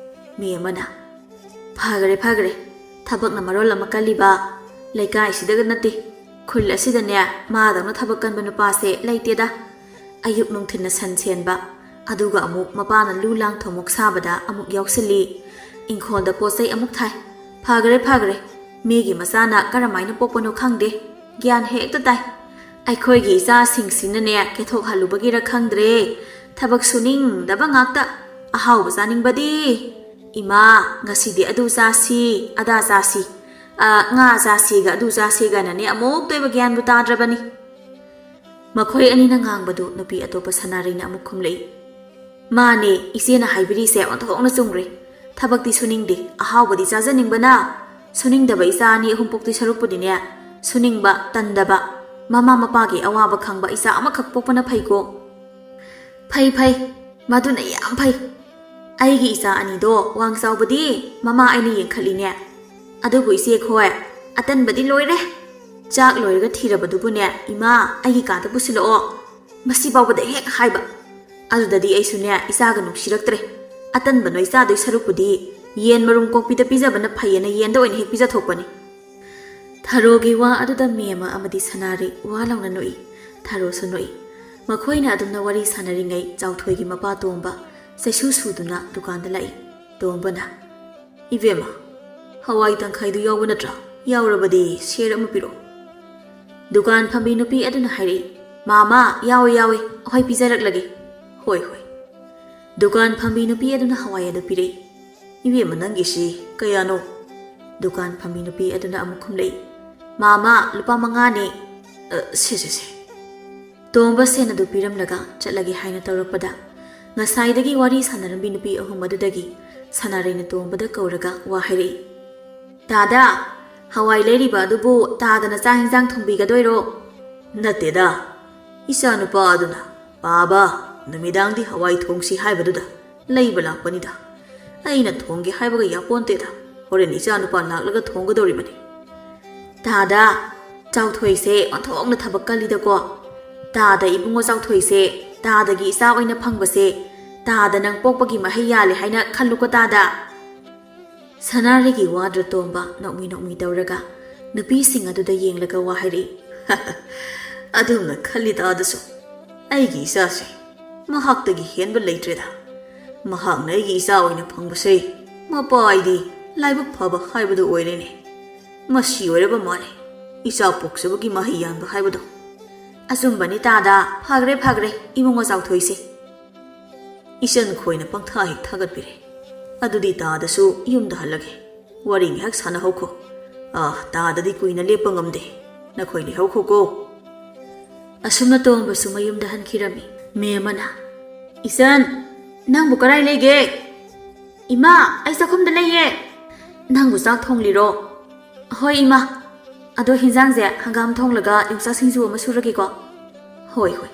ꯃꯤ ꯑꯃꯅ, "ꯐꯈ꯭ꯔꯦ, ꯐꯈ꯭ꯔꯦ꯫ ꯊꯕꯛꯅ ꯃꯔꯣꯜ ꯑꯃ ꯀꯜꯂꯤꯕ꯫ ꯂꯩꯀꯥꯏꯁꯤꯗꯒ ꯅꯠꯇꯦ, ꯈꯨꯜ ꯑꯁꯤꯗꯅꯦ ꯃꯥꯗꯧꯅ ꯊꯕꯛ ꯀꯟꯕ ꯅꯨꯄꯥꯁꯦ ꯂꯩꯇꯦꯗ꯫ ꯑꯌꯨꯛ ꯅꯨꯡꯊꯤꯟꯅ ꯁꯟ ꯁꯦꯟꯕ, ꯑꯗꯨꯒ ꯑꯃꯨꯛ ꯃꯄꯥꯅ ꯂꯨ ꯂꯥꯡ ꯊꯨꯝꯃꯣꯛ ꯁꯥꯕꯗ ꯑꯃꯨꯛ ꯌꯥꯎꯁꯤꯜꯂꯤ꯫ ꯏꯪꯈꯣꯜꯗ ꯄꯣꯠ ꯆꯩ ꯑꯃꯨꯛ ꯊꯥꯏ꯫ ꯐꯈ꯭ꯔꯦ, ꯐꯈ꯭ꯔꯦ꯫ ꯃꯤꯒꯤ ꯃꯆꯥꯅ ꯀꯔꯝꯍꯥꯏꯅ ꯄꯣꯛꯄꯅꯣ ꯈꯪꯗꯦ꯫ ꯒ꯭ꯌꯥꯟ ꯍꯦꯛꯇ ꯇꯥꯏ꯫ ꯑꯩꯈꯣꯏꯒꯤ ꯏꯆꯥꯁꯤꯡꯁꯤꯅꯅꯦ ꯀꯦꯊꯣꯛꯍꯜꯂꯨꯕꯒꯤꯔ ꯈꯪꯗ꯭ꯔꯦ, ꯊꯕꯛ ꯁꯨꯅꯤꯡꯗꯕ ꯉꯥꯛꯇ꯫ ꯑꯍꯥꯎꯕ ꯆꯥꯅꯤꯡꯕꯗꯤ꯫ ꯏꯃꯥ, ꯉꯁꯤꯗꯤ ꯑꯗꯨ ꯆꯥꯁꯤ, ꯑꯗꯥ ꯆꯥꯁꯤ, ꯑ, ꯉꯥ ꯆꯥꯁꯤꯒ ꯑꯗꯨ ꯆꯥꯁꯤꯒꯅꯅꯦ ꯑꯃꯨꯛꯇ ꯑꯣꯏꯕ ꯒ꯭ꯌꯥꯟꯕꯨ ꯇꯥꯗ꯭ꯔꯕꯅꯤ꯫ ꯃꯈꯣꯏ ꯑꯅꯤꯅ ꯉꯥꯡꯕꯗꯨ ꯅꯨꯄꯤ ꯑꯇꯣꯞꯄ ꯁꯅꯥꯔꯩꯅ ꯑꯃꯨꯛ ꯈꯨꯝꯂꯛꯏ, "ꯃꯥꯅꯦ, ꯏꯆꯦꯅ ꯍꯥꯏꯕꯤꯔꯤꯁꯦ ꯑꯣꯟꯊꯣꯛꯅ ꯆꯨꯝꯈ꯭ꯔꯦ꯫ ꯊꯕꯛꯇꯤ ꯁꯨꯅꯤꯡꯗꯦ, ꯑꯍꯥꯎꯕꯗꯤ ꯆꯥꯖꯅꯤꯡꯕꯅ꯫ ꯁꯨꯅꯤꯡꯗꯕ ꯏꯆꯥ ꯑꯅꯤ ꯑꯍꯨꯝ ꯄꯣꯛꯇꯣꯏ ꯁꯔꯨꯛꯄꯨꯗꯤꯅꯦ, ꯁꯨꯅꯤꯡꯕ, ꯇꯟꯗꯕ, ꯃꯃꯥ ꯃꯄꯥꯒꯤ ꯑꯋꯥꯕ ꯈꯪꯕ ꯏꯆꯥ ꯑꯃꯈꯛ ꯄꯣꯛꯄꯅ ꯐꯩꯀꯣ꯫" "ꯐꯩ, ꯐꯩ, ꯃꯗꯨꯅ ꯌꯥꯝ ꯐꯩ꯫ ꯑꯩꯒꯤ ꯏꯆꯥ ꯑꯅꯤꯗꯣ ꯋꯥꯡ ꯆꯥꯎꯕꯗꯤ ꯃꯃꯥ ꯑꯩꯅ ꯌꯦꯡꯈꯠꯂꯤꯅꯦ꯫ ꯑꯗꯨꯕꯨ ꯏꯆꯦꯈꯣꯏ, ꯑꯇꯟꯕꯗꯤ ꯂꯣꯏꯔꯦ꯫ ꯆꯥꯛ ꯂꯣꯏꯔꯒ ꯊꯤꯔꯕꯗꯨꯕꯨꯅꯦ, ꯏꯃꯥ, ꯑꯩꯒꯤ ꯀꯥꯗ ꯄꯨꯁꯤꯜꯂꯛꯑꯣ꯫ ꯃꯁꯤ ꯐꯥꯎꯕꯗ ꯍꯦꯛ ꯍꯥꯏꯕ꯫ ꯑꯗꯨꯗꯗꯤ ꯑꯩꯁꯨꯅꯦ, ꯏꯆꯥꯒ ꯅꯨꯡꯁꯤꯔꯛꯇ꯭ꯔꯦ꯫ ꯑꯇꯟꯕ ꯅꯣꯏ ꯆꯥꯗꯣꯏ ꯁꯔꯨꯛꯄꯨꯗꯤ ꯌꯦꯟ ꯃꯔꯨꯝ ꯀꯣꯛꯄꯤꯗ ꯄꯤꯖꯕꯅ ꯐꯩꯌꯦꯅ ꯌꯦꯟꯗ ꯑꯣꯏꯅ ꯍꯦꯛ ꯄꯤꯖꯊꯣꯛꯄꯅꯤ꯫" ꯊꯔꯣꯒꯤ ꯋꯥ ꯑꯗꯨꯗ ꯃꯦꯝꯃ ꯑꯃꯗꯤ ꯁꯅꯥꯔꯩ ꯋꯥ ꯂꯥꯎꯅ ꯅꯣꯛꯏ꯫ ꯊꯔꯣꯁꯨ ꯅꯣꯛꯏ꯫ ꯃꯈꯣꯏꯅ ꯑꯗꯨꯝꯅ ꯋꯥꯔꯤ ꯁꯥꯟꯅꯔꯤꯉꯩ ꯆꯥꯎꯊꯣꯏꯒꯤ ꯃꯄꯥ ꯇꯣꯝꯕ ꯆꯩꯁꯨ ꯁꯨꯗꯨꯅ ꯗꯨꯀꯥꯟꯗ ꯂꯥꯛꯏ꯫ ꯇꯣꯝꯕꯅ, "ꯏꯕꯦꯝꯃ, ꯍꯋꯥꯏ ꯇꯪꯈꯥꯏꯗꯨ ꯌꯥꯎꯕ ꯅꯠꯇ꯭ꯔꯥ? ꯌꯥꯎꯔꯕꯗꯤ ꯁꯦꯔ ꯑꯃ ꯄꯤꯔꯛꯑꯣ꯫" ꯗꯨꯀꯥꯟ ꯐꯝꯕꯤ ꯅꯨꯄꯤ ꯑꯗꯨꯅ ꯍꯥꯏꯔꯛꯏ, "ꯃꯥꯃꯥ, ꯌꯥꯎꯏ, ꯌꯥꯎꯏ, ꯑꯩꯈꯣꯏ ꯄꯤꯖꯔꯛꯂꯒꯦ꯫" "ꯍꯣꯏ, ꯍꯣꯏ꯫" ꯗꯨꯀꯥꯟ ꯐꯝꯕꯤ ꯅꯨꯄꯤ ꯑꯗꯨꯅ ꯍꯋꯥꯏ ꯑꯗꯨ ꯄꯤꯔꯛꯏ꯫ "ꯏꯕꯦꯝꯃ, ꯅꯪꯒꯤꯁꯤ ꯀꯌꯥꯅꯣ?" ꯗꯨꯀꯥꯟ ꯐꯝꯕꯤ ꯅꯨꯄꯤ ꯑꯗꯨꯅ ꯑꯃꯨꯛ ꯈꯨꯝꯂꯛꯏ, "ꯃꯥꯃꯥ, ꯂꯨꯄꯥ ꯃꯉꯥꯅꯦ꯫" "ꯑ, ꯁꯦ, ꯁꯦ, ꯁꯦ꯫" ꯇꯣꯝꯕ ꯁꯦꯟ ꯑꯗꯨ ꯄꯤꯔꯝꯂꯒ ꯆꯠꯂꯒꯦ ꯍꯥꯏꯅ ꯇꯧꯔꯛꯄꯗ, ꯉꯁꯥꯏꯗꯒꯤ ꯋꯥꯔꯤ ꯁꯥꯟꯅꯔꯝꯕꯤ ꯅꯨꯄꯤ ꯑꯍꯨꯝ ꯑꯗꯨꯗꯒꯤ ꯁꯅꯥꯔꯩꯅ ꯇꯣꯝꯕꯗ ꯀꯧꯔꯒ ꯋꯥ ꯍꯥꯏꯔꯛꯏ, "ꯇꯥꯗ, ꯍꯋꯥꯏ ꯂꯩꯔꯤꯕ ꯑꯗꯨꯕꯨ ꯇꯥꯗꯅ ꯆꯥꯛ ꯍꯤꯟꯖꯥꯡ ꯊꯣꯡꯕꯤꯒꯗꯣꯏꯔꯣ?" "ꯅꯠꯇꯦꯗ, ꯏꯆꯥꯅꯨꯄꯥ ꯑꯗꯨꯅ, 'ꯄꯥꯕ, ꯅꯨꯃꯤꯗꯥꯡꯗꯤ ꯍꯋꯥꯏ ꯊꯣꯡꯁꯤ' ꯍꯥꯏꯕꯗꯨꯗ ꯂꯩꯕ ꯂꯥꯛꯄꯅꯤꯗ꯫ ꯑꯩꯅ ꯊꯣꯡꯒꯦ ꯍꯥꯏꯕꯒ ꯌꯥꯄꯣꯟꯇꯦꯗ꯫ ꯍꯣꯔꯦꯟ ꯏꯆꯥꯅꯨꯄꯥ ꯂꯥꯛꯂꯒ ꯊꯣꯡꯒꯗꯧꯔꯤꯕꯅꯤ꯫" "ꯇꯥꯗ, ꯆꯥꯎꯊꯣꯏꯁꯦ ꯑꯣꯟꯊꯣꯛꯅ ꯊꯕꯛ ꯀꯜꯂꯤꯗꯀꯣ꯫ ꯇꯥꯗ ꯏꯕꯨꯡꯉꯣ ꯆꯥꯎꯊꯣꯏꯁꯦ ꯇꯥꯗꯒꯤ ꯏꯆꯥ ꯑꯣꯏꯅ ꯐꯪꯕꯁꯦ ꯇꯥꯗ ꯅꯪ ꯄꯣꯛꯄꯒꯤ ꯃꯍꯩ ꯌꯥꯜꯂꯦ ꯍꯥꯏꯅ ꯈꯜꯂꯨꯀꯣ ꯇꯥꯗ꯫" ꯁꯅꯥꯔꯩꯒꯤ ꯋꯥꯗ꯭ꯔ ꯇꯣꯝꯕ ꯅꯣꯛꯃꯤ ꯅꯣꯛꯃꯤ ꯇꯧꯔꯒ ꯅꯨꯄꯤꯁꯤꯡ ꯑꯗꯨꯗ ꯌꯦꯡꯂꯒ ꯋꯥ ꯍꯥꯏꯔꯛꯏ, "ꯑꯗꯨꯝꯅ ꯈꯜꯂꯤꯗ ꯑꯗꯨꯁꯨ꯫ ꯑꯩꯒꯤ ꯏꯆꯥꯁꯦ ꯃꯍꯥꯛꯇꯒꯤ ꯍꯦꯟꯕ ꯂꯩꯇ꯭ꯔꯦꯗ꯫ ꯃꯍꯥꯛꯅ ꯑꯩꯒꯤ ꯏꯆꯥ ꯑꯣꯏꯅ ꯐꯪꯕꯁꯦ ꯃꯄꯥꯏꯗꯤ ꯂꯥꯏꯕꯛ ꯐꯕ ꯍꯥꯏꯕꯗꯨ ꯑꯣꯏꯔꯦꯅꯦ꯫ ꯃꯁꯤ ꯑꯣꯏꯔꯕ ꯃꯥꯜꯂꯦ ꯏꯆꯥ ꯄꯣꯛꯆꯕꯒꯤ ꯃꯍꯩ ꯌꯥꯟꯕ ꯍꯥꯏꯕꯗꯣ꯫" "ꯑꯆꯨꯝꯕꯅꯤ ꯇꯥꯗ, ꯐꯈ꯭ꯔꯦ ꯐꯈ꯭ꯔꯦ ꯏꯕꯨꯡꯉꯣ ꯆꯥꯎꯊꯣꯏꯁꯦ꯫ ꯏꯆꯟ ꯈꯣꯏꯅ ꯄꯪꯊꯥ ꯍꯦꯛ ꯊꯥꯒꯠꯄꯤꯔꯦ꯫ ꯑꯗꯨꯗꯤ ꯇꯥꯗꯁꯨ ꯌꯨꯝꯗ ꯍꯜꯂꯒꯦ꯫ ꯋꯥꯔꯤ ꯉꯥꯏꯍꯥꯛ ꯁꯥꯟꯅꯍꯧꯈꯣ꯫ ꯑꯥ, ꯇꯥꯗꯗꯤ ꯀꯨꯏꯅ ꯂꯦꯞꯄ ꯉꯝꯗꯦ꯫ ꯅꯈꯣꯏ ꯂꯩꯍꯧꯈꯣꯀꯣ꯫ ꯑꯁꯨꯝꯅ ꯇꯣꯝꯕꯁꯨ ꯃꯌꯨꯝꯗ ꯍꯟꯈꯤꯔꯝꯃꯤ꯫ ꯃꯦꯝ ꯑꯃꯅ, "ꯏꯆꯟ, ꯅꯪꯕꯨ ꯀꯔꯥꯏ ꯂꯩꯒꯦ?" "ꯏꯃꯥ, ꯑꯩ ꯆꯥꯛꯈꯨꯝꯗ ꯂꯩꯌꯦ꯫ ꯅꯪꯕꯨ ꯆꯥꯛ ꯊꯣꯡꯂꯤꯔꯣ?" "ꯍꯣꯏ, ꯏꯃꯥ꯫ ꯑꯗꯣ ꯍꯤꯟꯖꯥꯡꯁꯦ ꯍꯪꯒꯥꯝ ꯊꯣꯡꯂꯒ ꯌꯣꯡꯆꯥꯛ ꯁꯤꯡꯖꯨ ꯑꯃ ꯁꯨꯔꯒꯦꯀꯣ?" "ꯍꯣꯏ, ꯍꯣꯏ꯫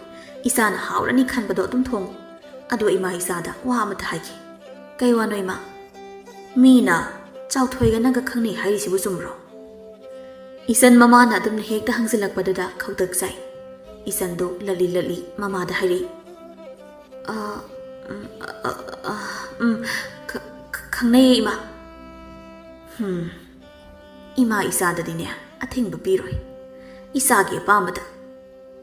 ꯏꯆꯥꯅ ꯍꯥꯎꯔꯅꯤ ꯈꯟꯕꯗꯣ ꯑꯗꯨꯝ ꯊꯣꯡꯉꯨ꯫ ꯑꯗꯣ ꯏꯃꯥ, ꯏꯆꯥꯗ ꯋꯥ ꯑꯃꯇ ꯍꯥꯏꯒꯦ꯫" "ꯀꯩ ꯋꯥꯅꯣ, ꯏꯃꯥ?" "ꯃꯤꯅ ꯆꯥꯎꯊꯣꯏꯒ ꯅꯪꯒ ꯈꯪꯅꯩ ꯍꯥꯏꯔꯤꯁꯤꯕꯨ ꯆꯨꯝꯕ꯭ꯔꯣ?" ꯏꯆꯟ ꯃꯃꯥꯅ ꯑꯗꯨꯝꯅ ꯍꯦꯛꯇ ꯍꯪꯖꯤꯜꯂꯛꯄꯗꯨꯗ ꯈꯧꯇꯛ ꯆꯥꯏ꯫ ꯏꯆꯟꯗꯨ ꯂꯠꯂꯤ ꯂꯠꯂꯤ ꯃꯃꯥꯗ ꯍꯥꯏꯔꯛꯏ꯫ "ꯑ, ꯎꯝ, ꯑ, ꯑ, ꯑ, ꯎꯝ, ꯈ-, ꯈ-, ꯈꯪꯅꯩꯌꯦ, ꯏꯃꯥ꯫" ꯍꯨꯝ, ꯏꯃꯥ ꯏꯆꯥꯗꯗꯤꯅꯦ ꯑꯊꯤꯡꯕ ꯄꯤꯔꯣꯏ꯫ ꯏꯆꯥꯒꯤ ꯑꯄꯥꯝꯕꯗ꯫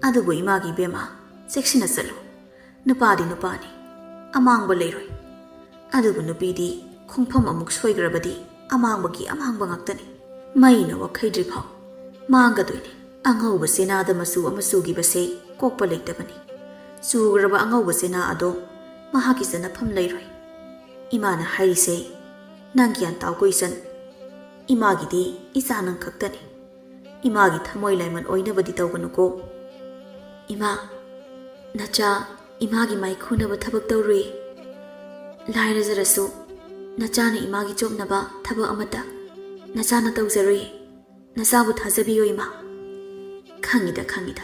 ꯑꯗꯨꯕꯨ ꯏꯃꯥꯒꯤ ꯏꯕꯦꯝꯃ, ꯆꯦꯛꯁꯤꯟꯅ ꯆꯠꯂꯨ꯫ ꯅꯨꯄꯥꯗꯤ ꯅꯨꯄꯥꯅꯤ, ꯑꯃꯥꯡꯕ ꯂꯩꯔꯣꯏ꯫ ꯑꯗꯨꯕꯨ ꯅꯨꯄꯤꯗꯤ ꯈꯣꯡꯐꯝ ꯑꯃꯨꯛ ꯁꯣꯏꯈ꯭ꯔꯕꯗꯤ ꯑꯃꯥꯡꯕꯒꯤ ꯑꯃꯥꯡꯕ ꯉꯥꯛꯇꯅꯤ꯫ ꯃꯩꯅ ꯋꯥꯈꯩꯗ꯭ꯔꯤꯐꯥꯎ ꯃꯥꯡꯒꯗꯣꯏꯅꯤ꯫ ꯑꯉꯧꯕ ꯆꯦꯅꯥꯗ ꯃꯆꯨ ꯑꯃ ꯆꯨꯈꯤꯕꯁꯦ ꯀꯣꯛꯄ ꯂꯩꯇꯕꯅꯤ꯫ ꯆꯨꯈ꯭ꯔꯕ ꯑꯉꯧꯕ ꯆꯦꯅꯥ ꯑꯗꯣ ꯃꯍꯥꯛꯀꯤ ꯆꯟꯅꯐꯝ ꯂꯩꯔꯣꯏ꯫ ꯏꯃꯥꯅ ꯍꯥꯏꯔꯤꯁꯦ ꯅꯪ ꯒ꯭ꯌꯥꯟ ꯇꯥꯎꯀꯣ, ꯏꯆꯟ꯫ ꯏꯃꯥꯒꯤꯗꯤ ꯏꯆꯥ ꯅꯪ ꯈꯛꯇꯅꯤ꯫ ꯏꯃꯥꯒꯤ ꯊꯃꯣꯏ ꯂꯥꯏꯃꯟ ꯑꯣꯏꯅꯕꯗꯤ ꯇꯧꯒꯅꯨꯀꯣ꯫ ꯏꯃꯥ, ꯅꯆꯥ ꯏꯃꯥꯒꯤ ꯃꯥꯏꯈꯨꯅꯕ ꯊꯕꯛ ꯇꯧꯔꯨꯏ꯫ ꯂꯥꯏꯔꯖꯔꯁꯨ ꯅꯆꯥꯅ ꯏꯃꯥꯒꯤ ꯆꯣꯞꯅꯕ ꯊꯕꯛ ꯑꯃꯠꯇ ꯅꯆꯥꯅ ꯇꯧꯖꯔꯨꯏ꯫ ꯅꯆꯥꯕꯨ ꯊꯥꯖꯕꯤꯌꯨ, ꯏꯃꯥ꯫ ꯈꯪꯉꯤꯗ, ꯈꯪꯉꯤꯗ꯫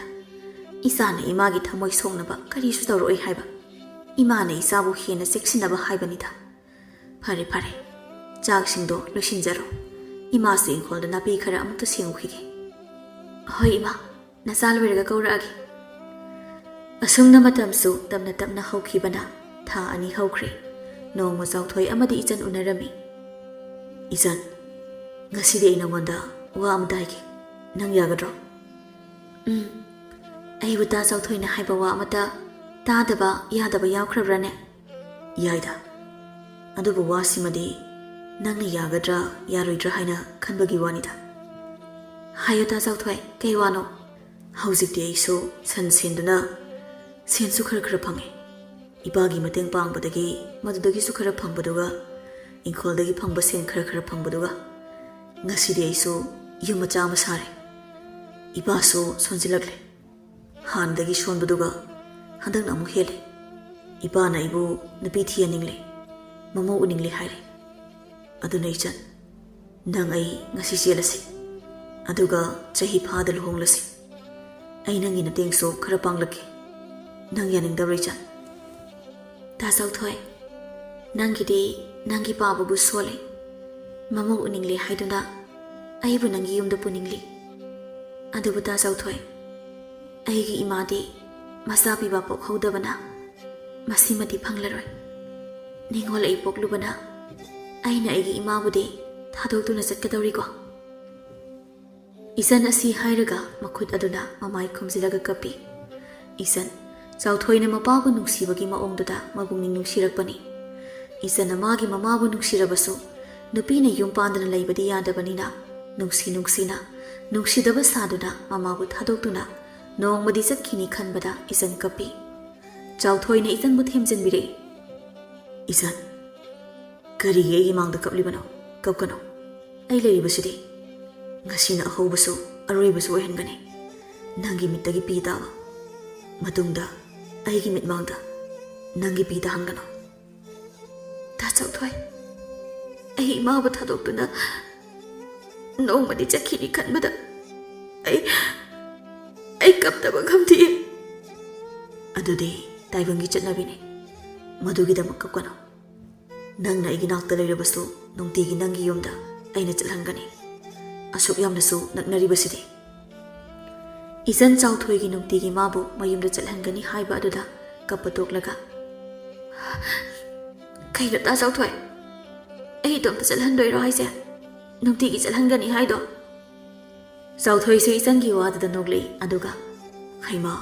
ꯏꯆꯥꯅ ꯏꯃꯥꯒꯤ ꯊꯃꯣꯏ ꯁꯣꯛꯅꯕ ꯀꯔꯤꯁꯨ ꯇꯧꯔꯛꯑꯣꯏ ꯍꯥꯏꯕ꯫ ꯏꯃꯥꯅ ꯏꯆꯥꯕꯨ ꯍꯦꯟꯅ ꯆꯦꯛꯁꯤꯟꯅꯕ ꯍꯥꯏꯕꯅꯤꯗ꯫ ꯐꯔꯦ, ꯐꯔꯦ꯫ ꯆꯥꯛꯁꯤꯡꯗꯣ ꯂꯣꯏꯁꯤꯟꯖꯔꯣ꯫ ꯏꯃꯥꯁꯨ ꯏꯪꯈꯣꯜꯗ ꯅꯥꯄꯤ ꯈꯔ ꯑꯃꯨꯛꯇ ꯁꯦꯡꯉꯨꯈꯤꯒꯦ꯫ ꯍꯣꯏ, ꯏꯃꯥ꯫ ꯅꯆꯥ ꯂꯣꯏꯔꯒ ꯀꯧꯔꯛꯑꯒꯦ꯫ ꯑꯁꯨꯝꯅ ꯃꯇꯝꯁꯨ ꯇꯞꯅ ꯇꯞꯅ ꯍꯧꯈꯤꯕꯅ ꯊꯥ ꯑꯅꯤ ꯍꯧꯈ꯭ꯔꯦ꯫ ꯅꯣꯡꯃ ꯆꯥꯎꯊꯣꯏ ꯑꯃꯗꯤ ꯏꯆꯟ ꯎꯅꯔꯝꯃꯤ꯫ "ꯏꯆꯟ, ꯉꯁꯤꯗꯤ ꯑꯩ ꯅꯉꯣꯟꯗ ꯋꯥ ꯑꯃꯇ ꯍꯥꯏꯒꯦ꯫ ꯅꯪ ꯌꯥꯒꯗ꯭ꯔꯣ?" "ꯎꯝ, ꯑꯩꯕꯨ ꯇꯥ ꯆꯥꯎꯊꯣꯏꯅ ꯍꯥꯏꯕ ꯋꯥ ꯑꯃꯇ ꯇꯥꯗꯕ ꯌꯥꯗꯕ ꯌꯥꯎꯈ꯭ꯔꯕ꯭ꯔꯥꯅꯦ?" "ꯌꯥꯏꯗ꯫ ꯑꯗꯨꯕꯨ ꯋꯥꯁꯤꯃꯗꯤ ꯅꯪꯅ ꯌꯥꯒꯗ꯭ꯔꯥ ꯌꯥꯔꯣꯏꯗ꯭ꯔꯥ ꯍꯥꯏꯅ ꯈꯟꯕꯒꯤ ꯋꯥꯅꯤꯗ꯫" "ꯍꯥꯏꯌꯨ ꯇꯥ ꯆꯥꯎꯊꯣꯏ, ꯀꯩ ꯋꯥꯅꯣ?" "ꯍꯧꯖꯤꯛꯇꯤ ꯑꯩꯁꯨ ꯁꯟ ꯁꯦꯟꯗꯨꯅ ꯁꯦꯟꯁꯨ ꯈꯔ ꯈꯔ ꯐꯪꯉꯦ꯫ ꯏꯄꯥꯒꯤ ꯃꯇꯦꯡ ꯄꯥꯡꯕꯗꯒꯤ ꯃꯗꯨꯗꯒꯤꯁꯨ ꯈꯔ ꯐꯪꯕꯗꯨꯒ, ꯏꯪꯈꯣꯜꯗꯒꯤ ꯐꯪꯕ ꯁꯦꯟ ꯈꯔ ꯈꯔ ꯐꯪꯕꯗꯨꯒ, ꯉꯁꯤꯗꯤ ꯑꯩꯁꯨ ꯌꯨꯝ ꯃꯆꯥ ꯑꯃ ꯁꯥꯔꯦ꯫ ꯏꯄꯥꯁꯨ ꯁꯣꯟꯖꯤꯜꯂꯛꯂꯦ꯫ ꯍꯥꯟꯅꯗꯒꯤ ꯁꯣꯟꯕꯗꯨꯒ ꯍꯟꯗꯛꯅ ꯑꯃꯨꯛ ꯍꯦꯜꯂꯦ꯫ ꯏꯄꯥꯅ ꯑꯩꯕꯨ ꯅꯨꯄꯤ ꯊꯤꯍꯟꯅꯤꯡꯂꯦ, ꯃꯃꯧ ꯎꯅꯤꯡꯂꯦ ꯍꯥꯏꯔꯦ꯫ ꯑꯗꯨꯅ ꯏꯆꯟ, ꯅꯪ ꯑꯩ ꯉꯁꯤ ꯆꯦꯜꯂꯁꯤ, ꯑꯗꯨꯒ ꯆꯍꯤ ꯐꯥꯗ ꯂꯨꯍꯣꯡꯂꯁꯤ꯫ ꯑꯩ ꯅꯪꯒꯤ ꯃꯇꯦꯡꯁꯨ ꯈꯔ ꯄꯥꯡꯂꯛꯀꯦ꯫ ꯅꯪ ꯌꯥꯅꯤꯡꯗꯕ꯭ꯔꯣ ꯏꯆꯟ? ꯇꯥ ꯆꯥꯎꯊꯣꯏ, ꯅꯪꯒꯤꯗꯤ ꯅꯪꯒꯤ ꯄꯥꯕꯕꯨ ꯁꯣꯜꯂꯦ꯫ ꯃꯃꯧ ꯎꯅꯤꯡꯂꯦ ꯍꯥꯏꯗꯨꯅ ꯑꯩꯕꯨ ꯅꯪꯒꯤ ꯌꯨꯝꯗ ꯄꯨꯅꯤꯡꯂꯤ꯫ ꯑꯗꯨꯕꯨ ꯇꯥ ꯆꯥꯎꯊꯣꯏ, ꯑꯩꯒꯤ ꯏꯃꯥꯗꯤ ꯃꯆꯥ ꯄꯤꯕ ꯄꯣꯛꯍꯧꯗꯕꯅ ꯃꯁꯤꯃꯗꯤ ꯐꯪꯂꯔꯣꯏ꯫ ꯅꯤꯡꯉꯣꯜ ꯑꯩ ꯄꯣꯛꯂꯨꯕꯅ ꯑꯩꯅ ꯑꯩꯒꯤ ꯏꯃꯥꯕꯨꯗꯤ ꯊꯥꯗꯣꯛꯇꯨꯅ ꯆꯠꯀꯗꯧꯔꯤꯀꯣ? ꯏꯆꯟ ꯑꯁꯤ ꯍꯥꯏꯔꯒ ꯃꯈꯨꯠ ꯑꯗꯨꯅ ꯃꯃꯥꯏ ꯈꯨꯝꯖꯤꯜꯂꯒ ꯀꯞꯄꯤ꯫ ꯏꯆꯟ, ꯆꯥꯎꯊꯣꯏꯅ ꯃꯄꯥꯕꯨ ꯅꯨꯡꯁꯤꯕꯒꯤ ꯃꯑꯣꯡꯗꯨꯗ ꯃꯄꯨꯛꯅꯤꯡ ꯅꯨꯡꯁꯤꯔꯛꯄꯅꯤ꯫ ꯏꯆꯟꯅ ꯃꯥꯒꯤ ꯃꯃꯥꯕꯨ ꯅꯨꯡꯁꯤꯔꯕꯁꯨ ꯅꯨꯄꯤꯅ ꯌꯨꯝ ꯄꯥꯟꯗꯅ ꯂꯩꯕꯗꯤ ꯌꯥꯗꯕꯅꯤꯅ ꯅꯨꯡꯁꯤ ꯅꯨꯡꯁꯤꯅ, ꯅꯨꯡꯁꯤꯗꯕ ꯁꯥꯗꯨꯅ ꯃꯃꯥꯕꯨ ꯊꯥꯗꯣꯛꯇꯨꯅ ꯅꯣꯡꯃꯗꯤ ꯆꯠꯈꯤꯅꯤ ꯈꯟꯕꯗ ꯏꯆꯟ ꯀꯞꯄꯤ꯫ ꯆꯥꯎꯊꯣꯏꯅ ꯏꯆꯟꯕꯨ ꯊꯦꯝꯖꯤꯟꯕꯤꯔꯛꯏ꯫ ꯏꯆꯟ, ꯀꯔꯤꯒꯤ ꯑꯩꯒꯤ ꯃꯥꯡꯗ ꯀꯞꯂꯤꯕꯅꯣ? ꯀꯞꯀꯅꯨ꯫ ꯑꯩ ꯂꯩꯔꯤꯕꯁꯤꯗꯤ꯫ ꯉꯁꯤꯅ ꯑꯍꯧꯕꯁꯨ ꯑꯔꯣꯏꯕꯁꯨ ꯑꯣꯏꯍꯟꯒꯅꯤ꯫ ꯅꯪꯒꯤ ꯃꯤꯠꯇꯒꯤ ꯄꯤ ꯇꯥꯕ, ꯃꯇꯨꯡꯗ ꯑꯩꯒꯤ ꯃꯤꯠꯃꯥꯡꯗ ꯅꯪꯒꯤ ꯄꯤ ꯇꯥꯍꯟꯒꯅꯨ꯫ ꯇꯥ ꯆꯥꯎꯊꯣꯏ, ꯑꯩ ꯏꯃꯥꯕꯨ ꯊꯥꯗꯣꯛꯇꯨꯅ ꯅꯣꯡꯃꯗꯤ ꯆꯠꯈꯤꯅꯤ ꯈꯟꯕꯗ ꯑꯩ, ꯑꯩ ꯀꯞꯇꯕ ꯉꯝꯗꯤꯌꯦ꯫ ꯑꯗꯨꯗꯤ ꯇꯥꯏꯕꯪꯒꯤ ꯆꯠꯅꯕꯤꯅꯤ꯫ ꯃꯗꯨꯒꯤꯗꯃꯛ ꯀꯞꯀꯅꯨ꯫ ꯅꯪꯅ ꯑꯩꯒꯤ ꯅꯥꯛꯇ ꯂꯩꯔꯕꯁꯨ ꯅꯨꯡꯇꯤꯒꯤ ꯅꯪꯒꯤ ꯌꯨꯝꯗ ꯑꯩꯅ ꯆꯠꯍꯟꯒꯅꯤ꯫ ꯑꯁꯨꯛ ꯌꯥꯝꯅꯁꯨ ꯅꯛꯅꯔꯤꯕꯁꯤꯗꯤ꯫ ꯏꯆꯟ ꯆꯥꯎꯊꯣꯏꯒꯤ ꯅꯨꯡꯇꯤꯒꯤ ꯃꯥꯕꯨ ꯃꯌꯨꯝꯗ ꯆꯠꯍꯟꯒꯅꯤ ꯍꯥꯏꯕ ꯑꯗꯨꯗ ꯀꯞꯄ ꯇꯣꯛꯂꯒ, "ꯀꯩꯅꯣ ꯇꯥ ꯆꯥꯎꯊꯣꯏ? ꯑꯩ ꯏꯇꯣꯝꯇ ꯆꯠꯍꯟꯗꯣꯏꯔꯣ ꯍꯥꯏꯁꯦ? ꯅꯨꯡꯇꯤꯒꯤ ꯆꯠꯍꯟꯒꯅꯤ ꯍꯥꯏꯗꯣ?" ꯆꯥꯎꯊꯣꯏꯁꯨ ꯏꯆꯟꯒꯤ ꯋꯥꯗꯨꯗ ꯅꯣꯛꯂꯛꯏ꯫ ꯑꯗꯨꯒ, "ꯍꯩꯃꯥ,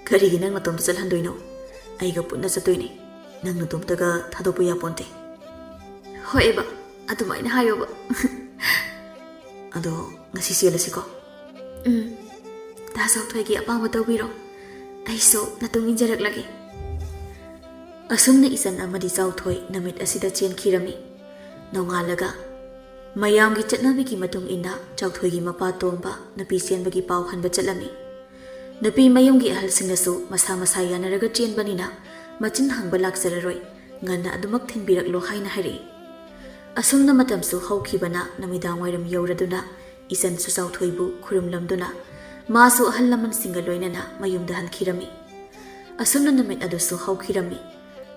ꯀꯔꯤꯒꯤ ꯅꯪ ꯅꯇꯣꯝꯇ ꯆꯠꯍꯟꯗꯣꯏꯅꯣ? ꯑꯩꯒ ꯄꯨꯟꯅ ꯆꯠꯇꯣꯏꯅꯦ꯫ ꯅꯪ ꯅꯇꯣꯝꯇꯒ ꯊꯥꯗꯣꯛꯄ ꯌꯥꯄꯣꯟꯇꯦ꯫" "ꯍꯣꯏ ꯑꯕ, ꯑꯗꯨꯃꯥꯏꯅ ꯍꯥꯏꯌꯣꯕ꯫" "ꯑꯗꯣ ꯉꯁꯤ ꯆꯦꯜꯂꯁꯤꯀꯣ?" "ꯎꯝ, ꯇꯥ ꯆꯥꯎꯊꯣꯏꯒꯤ ꯑꯄꯥꯝꯕ ꯇꯧꯕꯤꯔꯣ꯫ ꯑꯩꯁꯨ ꯅꯇꯨꯡ ꯏꯟꯖꯔꯛꯂꯒꯦ꯫" ꯑꯁꯨꯝꯅ ꯏꯆꯟ ꯑꯃꯗꯤ ꯆꯥꯎꯊꯣꯏ ꯅꯨꯃꯤꯠ ꯑꯁꯤꯗ ꯆꯦꯟꯈꯤꯔꯝꯃꯤ꯫ ꯅꯣꯡꯉꯥꯜꯂꯒ ꯃꯌꯥꯝꯒꯤ ꯆꯠꯅꯕꯤꯒꯤ ꯃꯇꯨꯡ ꯏꯟꯅ ꯆꯥꯎꯊꯣꯏꯒꯤ ꯃꯄꯥ ꯇꯣꯝꯕ ꯅꯨꯄꯤ ꯆꯦꯟꯕꯒꯤ ꯄꯥꯎ ꯍꯟꯕ ꯆꯠꯂꯝꯃꯤ꯫ ꯅꯨꯄꯤ ꯃꯌꯨꯝꯒꯤ ꯑꯍꯜꯁꯤꯡꯅꯁꯨ ꯃꯁꯥ ꯃꯁꯥ ꯌꯥꯅꯔꯒ ꯆꯦꯟꯕꯅꯤꯅ ꯃꯆꯤꯟ ꯍꯪꯕ ꯂꯥꯛꯆꯔꯔꯣꯏ, ꯉꯟꯅ ꯑꯗꯨꯃꯛ ꯊꯤꯟꯕꯤꯔꯛꯂꯣ ꯍꯥꯏꯅ ꯍꯥꯏꯔꯛꯏ꯫ ꯑꯁꯨꯝꯅ ꯃꯇꯝꯁꯨ ꯍꯧꯈꯤꯕꯅ ꯅꯨꯃꯤꯗꯥꯡ ꯋꯥꯏꯔꯝ ꯌꯧꯔꯗꯨꯅ ꯏꯆꯟꯁꯨ ꯆꯥꯎꯊꯣꯏꯕꯨ ꯈꯨꯔꯨꯝꯂꯝꯗꯨꯅ ꯃꯥꯁꯨ ꯑꯍꯜ ꯂꯃꯟꯁꯤꯡꯒ ꯂꯣꯏꯅꯅ ꯃꯌꯨꯝꯗ ꯍꯟꯈꯤꯔꯝꯃꯤ꯫ ꯑꯁꯨꯝꯅ ꯅꯨꯃꯤꯠ ꯑꯗꯨꯁꯨ ꯍꯧꯈꯤꯔꯝꯃꯤ꯫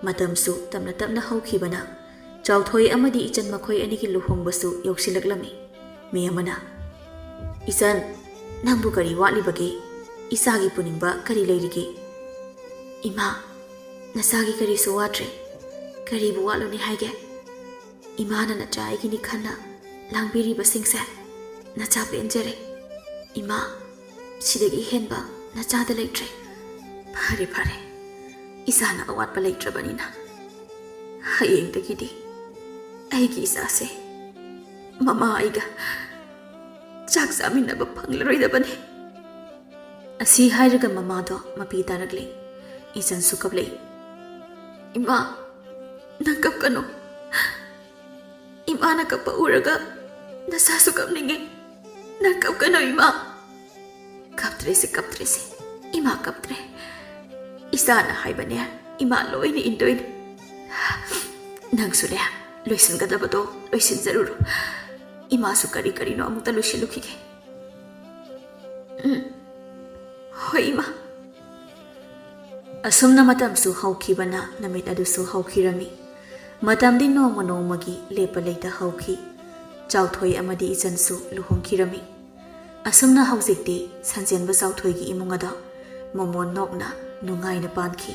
ꯃꯇꯝꯁꯨ ꯇꯞꯅ ꯇꯞꯅ ꯍꯧꯈꯤꯕꯅ ꯆꯥꯎꯊꯣꯏ ꯑꯃꯗꯤ ꯏꯆꯟ ꯃꯈꯣꯏ ꯑꯅꯤꯒꯤ ꯂꯨꯍꯣꯡꯕꯁꯨ ꯌꯧꯁꯤꯜꯂꯛꯂꯝꯃꯤ꯫ ꯃꯤ ꯑꯃꯅ, "ꯏꯆꯟ, ꯅꯪꯕꯨ ꯀꯔꯤ ꯋꯥꯠꯂꯤꯕꯒꯦ? ꯏꯆꯥꯒꯤ ꯄꯨꯅꯤꯡꯕ ꯀꯔꯤ ꯂꯩꯔꯤꯒꯦ?" "ꯏꯃꯥ, ꯅꯆꯥꯒꯤ ꯀꯔꯤꯁꯨ ꯋꯥꯠꯇ꯭ꯔꯦ꯫ ꯀꯔꯤꯕꯨ ꯋꯥꯠꯂꯨꯅꯤ ꯍꯥꯏꯒꯦ? ꯏꯃꯥꯅ ꯅꯆꯥ ꯑꯩꯒꯤꯅꯤ ꯈꯟꯅ ꯂꯥꯡꯕꯤꯔꯤꯕꯁꯤꯡꯁꯦ ꯅꯆꯥ ꯄꯦꯟꯖꯔꯦ꯫ ꯏꯃꯥ, ꯁꯤꯗꯒꯤ ꯍꯦꯟꯕ ꯅꯆꯥꯗ ꯂꯩꯇ꯭ꯔꯦ꯫ ꯐꯔꯦ, ꯐꯔꯦ꯫ ꯏꯆꯥꯅ ꯑꯋꯥꯠꯄ ꯂꯩꯇ꯭ꯔꯕꯅꯤꯅ ꯍꯌꯦꯡꯗꯒꯤꯗꯤ ꯑꯩꯒꯤ ꯏꯆꯥꯁꯦ ꯃꯃꯥ ꯑꯩꯒ ꯆꯥꯛ ꯆꯥꯃꯤꯟꯅꯕ ꯐꯪꯂꯔꯣꯏꯗꯕꯅꯤ꯫" ꯑꯁꯤ ꯍꯥꯏꯔꯒ ꯃꯃꯥꯗꯣ ꯃꯄꯤ ꯇꯥꯔꯛꯂꯦ꯫ ꯏꯆꯟꯁꯨ ꯀꯞꯂꯛꯏ꯫ "ꯏꯃꯥ, ꯅꯪ ꯀꯞꯀꯅꯨ꯫ ꯏꯃꯥꯅ ꯀꯞꯄ ꯎꯔꯒ ꯅꯁꯥꯁꯨ ꯀꯞꯅꯤꯡꯉꯦ꯫ ꯅꯪ ꯀꯞꯀꯅꯨ, ꯏꯃꯥ꯫" "ꯀꯞꯇ꯭ꯔꯦꯁꯦ, ꯀꯞꯇ꯭ꯔꯦꯁꯦ꯫ ꯏꯃꯥ ꯀꯞꯇ꯭ꯔꯦ꯫ ꯏꯆꯥꯅ ꯍꯥꯏꯕꯅꯦ, ꯏꯃꯥ ꯂꯣꯏꯅ ꯏꯟꯗꯣꯏꯅꯦ꯫ ꯅꯪꯁꯨꯅꯦ, ꯂꯣꯏꯁꯤꯟꯒꯗꯕꯗꯣ ꯂꯣꯏꯁꯤꯟꯖꯔꯨꯔꯣ꯫ ꯏꯃꯥꯁꯨ ꯀꯔꯤ ꯀꯔꯤꯅꯣ ꯑꯃꯨꯛꯇ ꯂꯣꯏꯁꯤꯜꯂꯨꯈꯤꯒꯦ꯫" "ꯎꯝ, ꯍꯣꯏ, ꯏꯃꯥ꯫" ꯑꯁꯨꯝꯅ ꯃꯇꯝꯁꯨ ꯍꯧꯈꯤꯕꯅ ꯅꯨꯃꯤꯠ ꯑꯗꯨꯁꯨ ꯍꯧꯈꯤꯔꯝꯃꯤ꯫ ꯃꯇꯝꯗꯤ ꯅꯣꯡꯃ ꯅꯣꯡꯃꯒꯤ ꯂꯦꯞꯄ ꯂꯩꯇ ꯍꯧꯈꯤ꯫ ꯆꯥꯎꯊꯣꯏ ꯑꯃꯗꯤ ꯏꯆꯟꯁꯨ ꯂꯨꯍꯣꯡꯈꯤꯔꯝꯃꯤ꯫ ꯑꯁꯨꯝꯅ ꯍꯧꯖꯤꯛꯇꯤ ꯁꯟꯖꯦꯟꯕ ꯆꯥꯎꯊꯣꯏꯒꯤ ꯏꯃꯨꯡ ꯑꯗꯣ ꯃꯣꯃꯣꯟ ꯅꯣꯛꯅ ꯅꯨꯡꯉꯥꯏꯅ ꯄꯥꯟꯈꯤ꯫